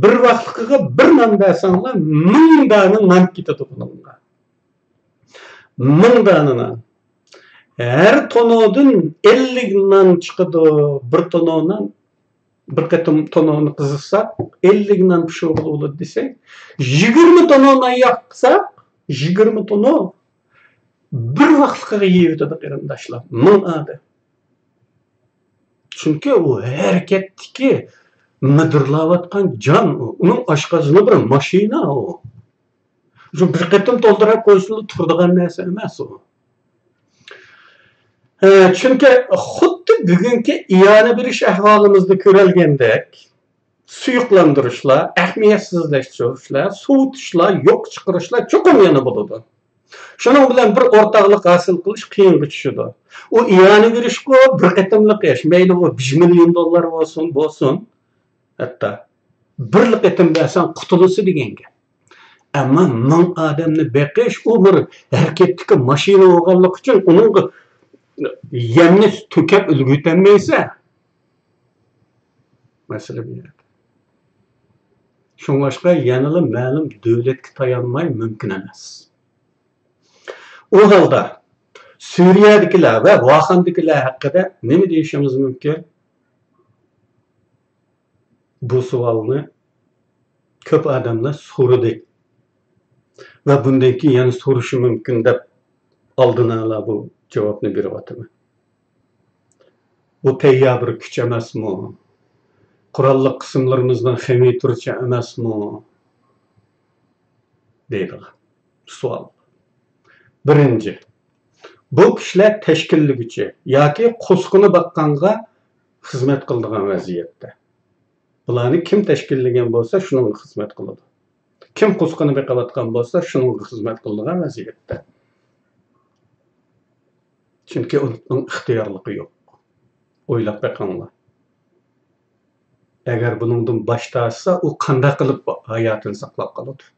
بىر ۋاقلىقىغا بىر نان بەرسەڭلار، مىڭ دانە نان كېتىدۇ بۇنىڭغا. مىڭ دانە نان. ھەر تونۇدىن ئەللىك نان چىقىدۇ. بىر تونۇ نان، بىر قېتىم تونۇنى قىزىتساق، ئەللىك نان پىشۇرغىلى بولىدۇ دېسەك، يىگىرمە تونۇ نان ياقساق، يىگىرمە تونۇ بىر ۋاقلىقىغا يەۋېتىدۇ، قېرىنداشلار، مىڭ ئادەم. چۈنكى ئۇ ھەرىكەتتىكى مىدىرلاۋاتقان جان ئۇ. ئۇنىڭ ئاشقازىنى بىر ماشىنا ئۇ. شۇ بىر قېتىم تولدۇرۇپ قويسىلا تۇرىدىغان نەرسە ئەمەس ئۇ. ھە، چۈنكى خۇددى بۈگۈنكى ئىئانە بېرىش ئەھۋالىمىزدا كۆرۈلگەندەك، سۇيۇقلاندۇرۇشلار، ئەھمىيەتسىزلەشتۈرۈشلەر، سوۋۇتۇشلار، يوققا چىقىرىشلار چوقۇم يەنە بولىدۇ. شۇنىڭ بىلەن بىر ئورتاقلىق ھاسىل قىلىش قىيىنغا چۈشىدۇ. ئۇ ئىئانە بېرىشقۇ بىر قېتىملىق ئىش. مەيلى ئۇ بىر مىليون دوللار بولسۇن، بولسۇن. ھەتتا بىرلا قېتىم بەرسەڭ قۇتۇلىسى دېگەن گەپ. ئەمما مىڭ ئادەمنى بېقىش، ئۇ بىر ھەرىكەتتىكى ماشىنا بولغانلىقى ئۈچۈن ئۇنىڭغا يەمنى تۆكۈپ ئۈلگۈرتەلمەيسەن. مەسىلە بۇ يەردە. شۇڭلاشقا يەنىلا مەلۇم دۆلەتكە تايانماي مۇمكىن ئەمەس. ئۇ ھالدا سۈرىيەدىكىلەر ۋە ۋاخاندىكىلەر ھەققىدە نېمە دېيىشىمىز مۇمكىن؟ بۇ سوئالنى كۆپ ئادەملەر سورىدى ۋە بۇندىن كېيىن يەنە سورىشى مۇمكىن دەپ ئالدىن ئالا بۇ جاۋابنى بېرىۋاتىمەن. بۇ پەييا بىر كۈچ ئەمەسمۇ؟ قوراللىق قىسىملىرىمىزنىڭ خېمىي تۇرچى ئەمەسمۇ؟ دەيدىغان سوئال. بىرىنچى، بۇ كىشىلەر تەشكىللىگۈچى ياكى قوسقىنى باققانغا خىزمەت قىلىدىغان ۋەزىيەتتە. بۇلارنى كىم تەشكىللىگەن بولسا، شۇنىڭغا خىزمەت قىلىدۇ. كىم قوسقىنى بېقىۋاتقان بولسا، شۇنىڭغا خىزمەت قىلىدىغان ۋەزىيەتتە. چۈنكى ئۇنىڭ ئىختىيارلىقى يوق. ئويلاپ بېقىڭلار. ئەگەر بۇنىڭدىن باش تارتسا، ئۇ قانداق قىلىپ ھاياتىنى ساقلاپ قالىدۇ؟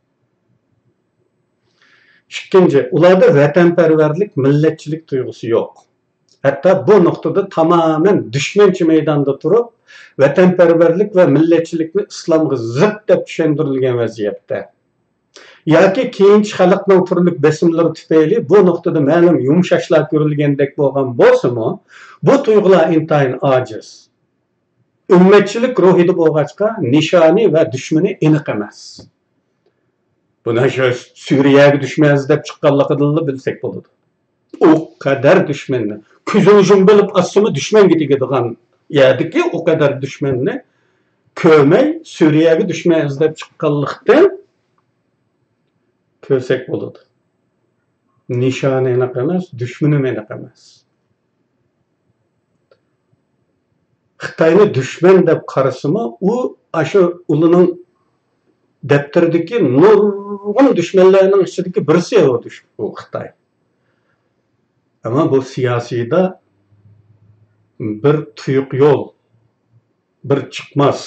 ئىككىنچى، ئۇلاردا ۋەتەنپەرۋەرلىك، مىللەتچىلىك تۇيغۇسى يوق. ھەتتا بۇ نۇقتىدا تامامەن دۈشمەنچى مەيداندا تۇرۇپ، ۋەتەنپەرۋەرلىك ۋە مىللەتچىلىكنى ئىسلامغا زىت دەپ چۈشەندۈرۈلگەن ۋەزىيەتتە، ياكى كېيىنچە خەلقنىڭ تۈرلۈك بېسىملىرى تۈپەيلى بۇ نۇقتىدا مەلۇم يۇمشاشلار كۆرۈلگەندەك بولغان بولسىمۇ، بۇ تۇيغۇلار ئىنتايىن ئاجىز. ئۈممەتچىلىك روھىدا بولغاچقا، نىشانى ۋە دۈشمىنى ئېنىق ئەمەس. بۇنى شۇ سۈرىيەگە دۈشمەن ئىزدەپ چىققانلىقىدىنلا بىلسەك بولىدۇ. ئۇ قەدەر دۈشمەننى، كۆزىنى يۇمۇپ ئېلىپ ئاتسىمۇ دۈشمەنگە تېگىدىغان يەردىكى ئۇ قەدەر دۈشمەننى كۆرمەي، سۈرىيەگە دۈشمەن ئىزدەپ چىققانلىقتىن كۆرسەك بولىدۇ. نىشانى ئېنىق ئەمەس، دۈشمىنىمۇ ئېنىق ئەمەس. خىتاينى دۈشمەن دەپ قارىسىمۇ، ئۇ ئاشۇ ئۇلىنىڭ دەپتىرىدىكى نۇرغۇن دۈشمەنلەرنىڭ ئىچىدىكى بىرسى ئۇ دۈش-، ئۇ خىتاي. ئەمما بۇ سىياسىيدا بىر تۇيۇق يول، بىر چىقماس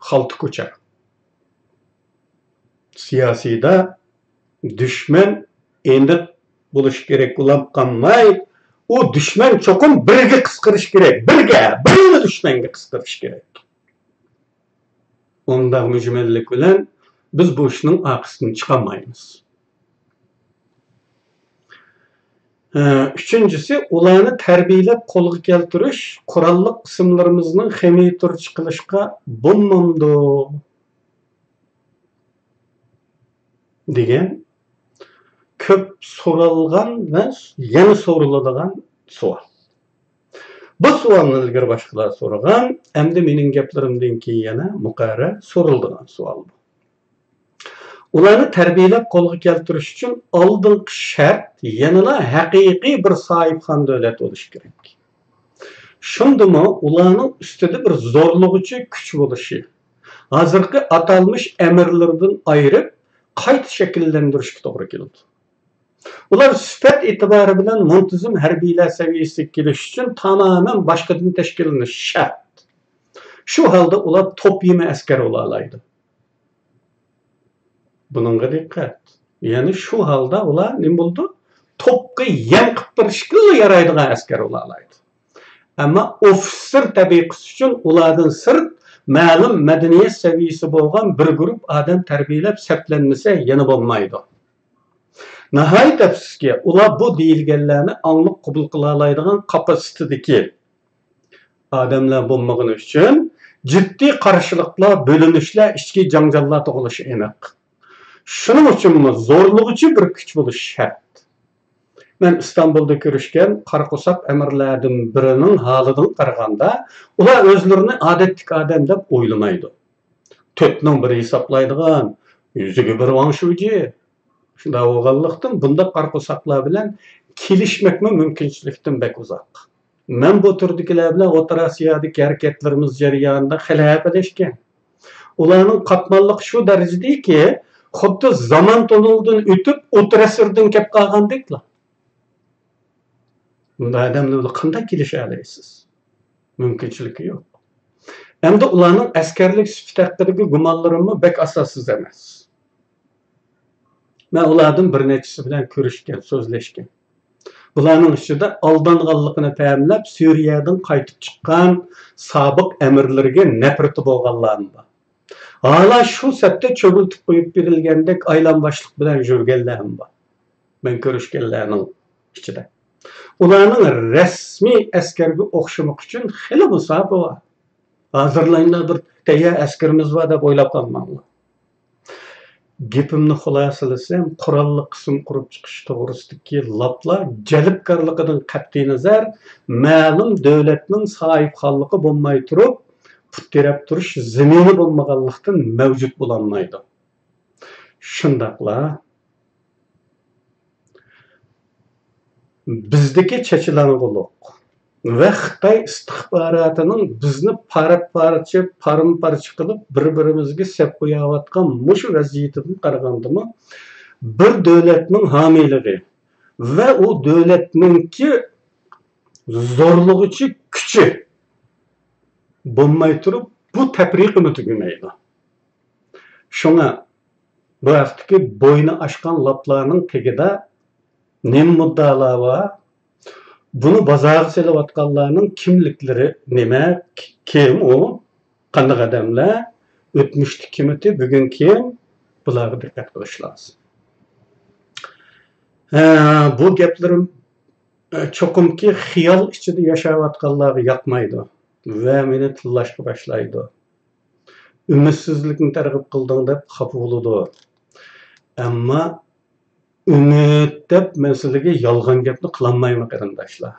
خالتا كوچا. سىياسىيدا دۈشمەن ئېنىق بولۇشى كېرەك، ئۇلاپ قالماي، ئۇ دۈشمەن چوقۇم بىرگە قىسقىرىشى كېرەك، بىرگە، بىرلا دۈشمەنگە قىسقىرىشى كېرەك. ئۇنداق مۈجمەللىك بىلەن بىز بۇ ئىشنىڭ ئارقىسىدىن چىقالمايمىز. ھە، ئۈچىنچىسى، ئۇلارنى تەربىيەلەپ قولغا كەلتۈرۈش قوراللىق قىسىملىرىمىزنىڭ خېمىي تۇرچى قىلىشقا بولمامدۇ؟ دېگەن كۆپ سورالغان ۋە يەنە سورىلىدىغان سوئال. بۇ سوئالنى ئىلگىرى باشقىلار سورىغان، ئەمدى مېنىڭ گەپلىرىمدىن كېيىن يەنە مۇقەررەر سورىلىدىغان سوئال بۇ. ئۇلارنى تەربىيەلەپ قولغا كەلتۈرۈش ئۈچۈن ئالدىنقى شەرت يەنىلا ھەقىقىي بىر ساھىبخان دۆلەت بولۇشى كېرەك. شۇندىمۇ ئۇلارنىڭ ئۈستىدە بىر زورلىغۇچى كۈچ بولۇشى، ھازىرقى ئاتالمىش ئەمىرلىرىدىن ئايرىپ، قايتا شەكىللەندۈرۈشكە توغرا كېلىدۇ. ئۇلار سۈپەت ئېتىبارى بىلەن مۇنتىزىم ھەربىيلەر سەۋىيەسىگە كېلىش ئۈچۈن تامامەن باشقىدىن تەشكىللىنىشى شەرت. شۇ ھالدا ئۇلار توپ يېمە ئەسكەر بولالايدۇ. بۇنىڭغا دىققەت. يەنى شۇ ھالدا ئۇلار نېمە بولىدۇ؟ توپقا يەم قىلىپ بېرىشكىلا يارايدىغان ئەسكەر بولالايدۇ. ئەمما ئوفىتسېر تەبىقىسى ئۈچۈن ئۇلاردىن سىرت مەلۇم مەدەنىيەت سەۋىيەسى بولغان بىر گۇرۇپ ئادەم تەربىيەلەپ سەپلەنمىسە يەنە بولمايدۇ. ناھايىتى ئەپسۇسكى، ئۇلار بۇ دېيىلگەنلەرنى ئاڭلىق قوبۇل قىلالايدىغان قاپاسىتېدىكى ئادەملەر بولمىغىنى ئۈچۈن جىددىي قارشىلىقلار، بۆلۈنۈشلەر، ئىچكى جاڭجاللار تۇغۇلۇشى ئېنىق. شۇنىڭ ئۈچۈنمۇ زورلىغۇچى بىر كۈچ بولۇشى شەرت. مەن ئىستانبۇلدا كۆرۈشكەن قارا قورساق ئەمىرلەردىن بىرىنىڭ ھالىدىن قارىغاندا، ئۇلار ئۆزلىرىنى ئادەتتىكى ئادەم دەپ ئويلىمايدۇ. تۆتنىڭ بىرى ھېسابلايدىغان، يۈزىگە بىر ۋاڭ شۇجى. شۇنداق بولغانلىقتىن، بۇنداق قارا قورساقلار بىلەن كېلىشمەكمۇ مۇمكىنچىلىكتىن بەك ئۇزاق. مەن بۇ تۈردىكىلەر بىلەن ئوتتۇرا ئاسىيادىكى ھەرىكەتلىرىمىز جەريانىدا خېلى ھەپىلەشكەن. ئۇلارنىڭ قاتماللىقى شۇ دەرىجىدىكى، خۇددى زامان توننېلىدىن ئۆتۈپ، ئوتتۇرا ئەسىردىن كەپ قالغاندەكلا. بۇنداق ئادەملەر بىلەن قانداق كېلىشەلەيسىز؟ مۇمكىنچىلىكى يوق. ئەمدى ئۇلارنىڭ ئەسكەرلىك سۈپىتى ھەققىدىكى گۇمانلىرىممۇ بەك ئاساسسىز ئەمەس. مەن ئۇلاردىن بىر نەچچىسى بىلەن كۆرۈشكەن، سۆزلەشكەن. بۇلارنىڭ ئىچىدە ئالدانغانلىقىنى پەملەپ، سۈرىيەدىن قايتىپ چىققان سابىق ئەمىرلىرىگە نەپرىتى بولغانلارمۇ بار. ھالا شۇ سەپتە چۆگۈلتۈپ قويۇپ بېرىلگەندەك ئايلانباشلىق بىلەن يۈرگەنلەرمۇ بار. مەن كۆرۈشكەنلەرنىڭ ئىچىدە. ئۇلارنىڭ رەسمىي ئەسكەرگە ئوخشىمىقى ئۈچۈن خېلى مۇساپە بار. ھازىرلايلا بىر تەييار ئەسكىرىمىز بار دەپ ئويلاپ قالماڭلار. گېپىمنى خۇلاسىلىسەم، قوراللىق قىسىم قۇرۇپ چىقىش توغرىسىدىكى لاپلار جەلپكارلىقىدىن قەتئىينەزەر، مەلۇم دۆلەتنىڭ ساھىبخانلىقى بولماي تۇرۇپ، پۇت تىرەپ تۇرۇش زېمىنى بولمىغانلىقتىن مەۋجۇت بولالمايدۇ. شۇنداقلا بىزدىكى چېچىلاڭغۇلۇق ۋە خىتاي ئىستىخباراتىنىڭ بىزنى پارە-پارچە، پارمۇ-پارچە قىلىپ، بىر-بىرىمىزگە سەپ قويۇۋاتقان مۇشۇ ۋەزىيىتىدىن قارىغاندىمۇ، بىر دۆلەتنىڭ ھامىيلىقى ۋە ئۇ دۆلەتنىڭكى زورلىغۇچى كۈچى بولماي تۇرۇپ، بۇ تەپرىقىمۇ تۈگىمەيدۇ. شۇڭا بۇ ھەقتىكى بوينى ئاشقان لاپلارنىڭ تېگىدە نېمە مۇددىئالار بار؟ بۇنى بازارغا سېلىۋاتقانلارنىڭ كىملىكلىرى نېمە؟ كىم ئۇ؟ قانداق ئادەملەر؟ ئۆتمۈشتە كىم ئىدى، بۈگۈن كىم؟ بۇلارغا دىققەت قىلىش لازىم. ھە، بۇ گەپلىرىم، ئە، چوقۇمكى خىيال ئىچىدە ياشاۋاتقانلارغا ياقمايدۇ ۋە مېنى تىللاشقا باشلايدۇ. ئۈمىدسىزلىكنى تەرغىب قىلدىڭ دەپ خاپا بولىدۇ. ئەمما ئۈمىد دەپ مەسىلىگە يالغان گەپنى قىلالمايمەن، قېرىنداشلار.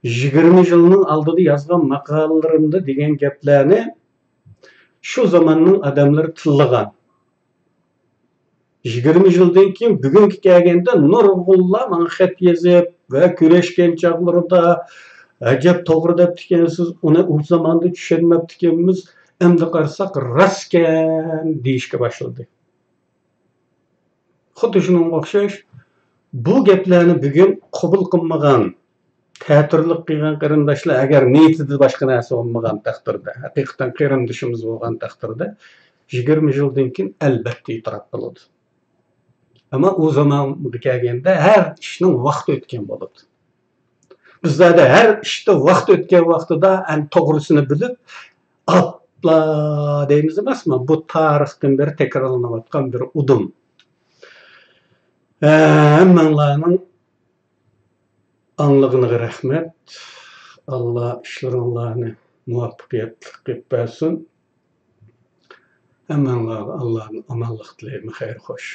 يىگىرمە يىلنىڭ ئالدىدا يازغان ماقالىلىرىمدە دېگەن گەپلەرنى شۇ زاماننىڭ ئادەملىرى تىللىغان. يىگىرمە يىلدىن كېيىن بۈگۈنگە كەلگەندە نۇرغۇنلار ماڭا خەت يېزىپ ۋە كۆرۈشكەن چاغلىرىدا، «ئەجەب توغرا دەپتىكەنسىز، ئۇنى ئۇ زاماندا چۈشەنمەپتىكەنمىز، ئەمدى قارىساق راستكەن» دېيىشكە باشلىدى. خۇددى شۇنىڭغا ئوخشاش، بۇ گەپلەرنى بۈگۈن قوبۇل قىلمىغان، تەتۈرلۈك قىلغان قېرىنداشلار، ئەگەر نىيىتىدە باشقا نەرسە بولمىغان تەقدىردە، ھەقىقەتەن قېرىندىشىمىز بولغان تەقدىردە، يىگىرمە يىلدىن كېيىن ئەلۋەتتە ئېتىراپ قىلىدۇ. ئەمما ئۇ زامانغا كەلگەندە ھەر ئىشنىڭ ۋاقتى ئۆتكەن بولىدۇ. بىزلەردە ھەر ئىشتا ۋاقىت ئۆتكەن ۋاقتىدا ئەنە توغرىسىنى بىلىپ، ئاپلا دەيمىز ئەمەسمۇ؟ بۇ تارىختىن بېرى تەكرارلىنىۋاتقان بىر ئۇدۇم. ھە، ھەممەڭلارنىڭ ئاڭلىغىنىغا رەھمەت. ئاللا ئىشلىرىڭلارنى مۇۋەپپەقىيەتلىك قىلىپ بەرسۇن. ھەممەڭلارغا ئاللادىن ئامانلىق تىلەيمەن. خەير خوش.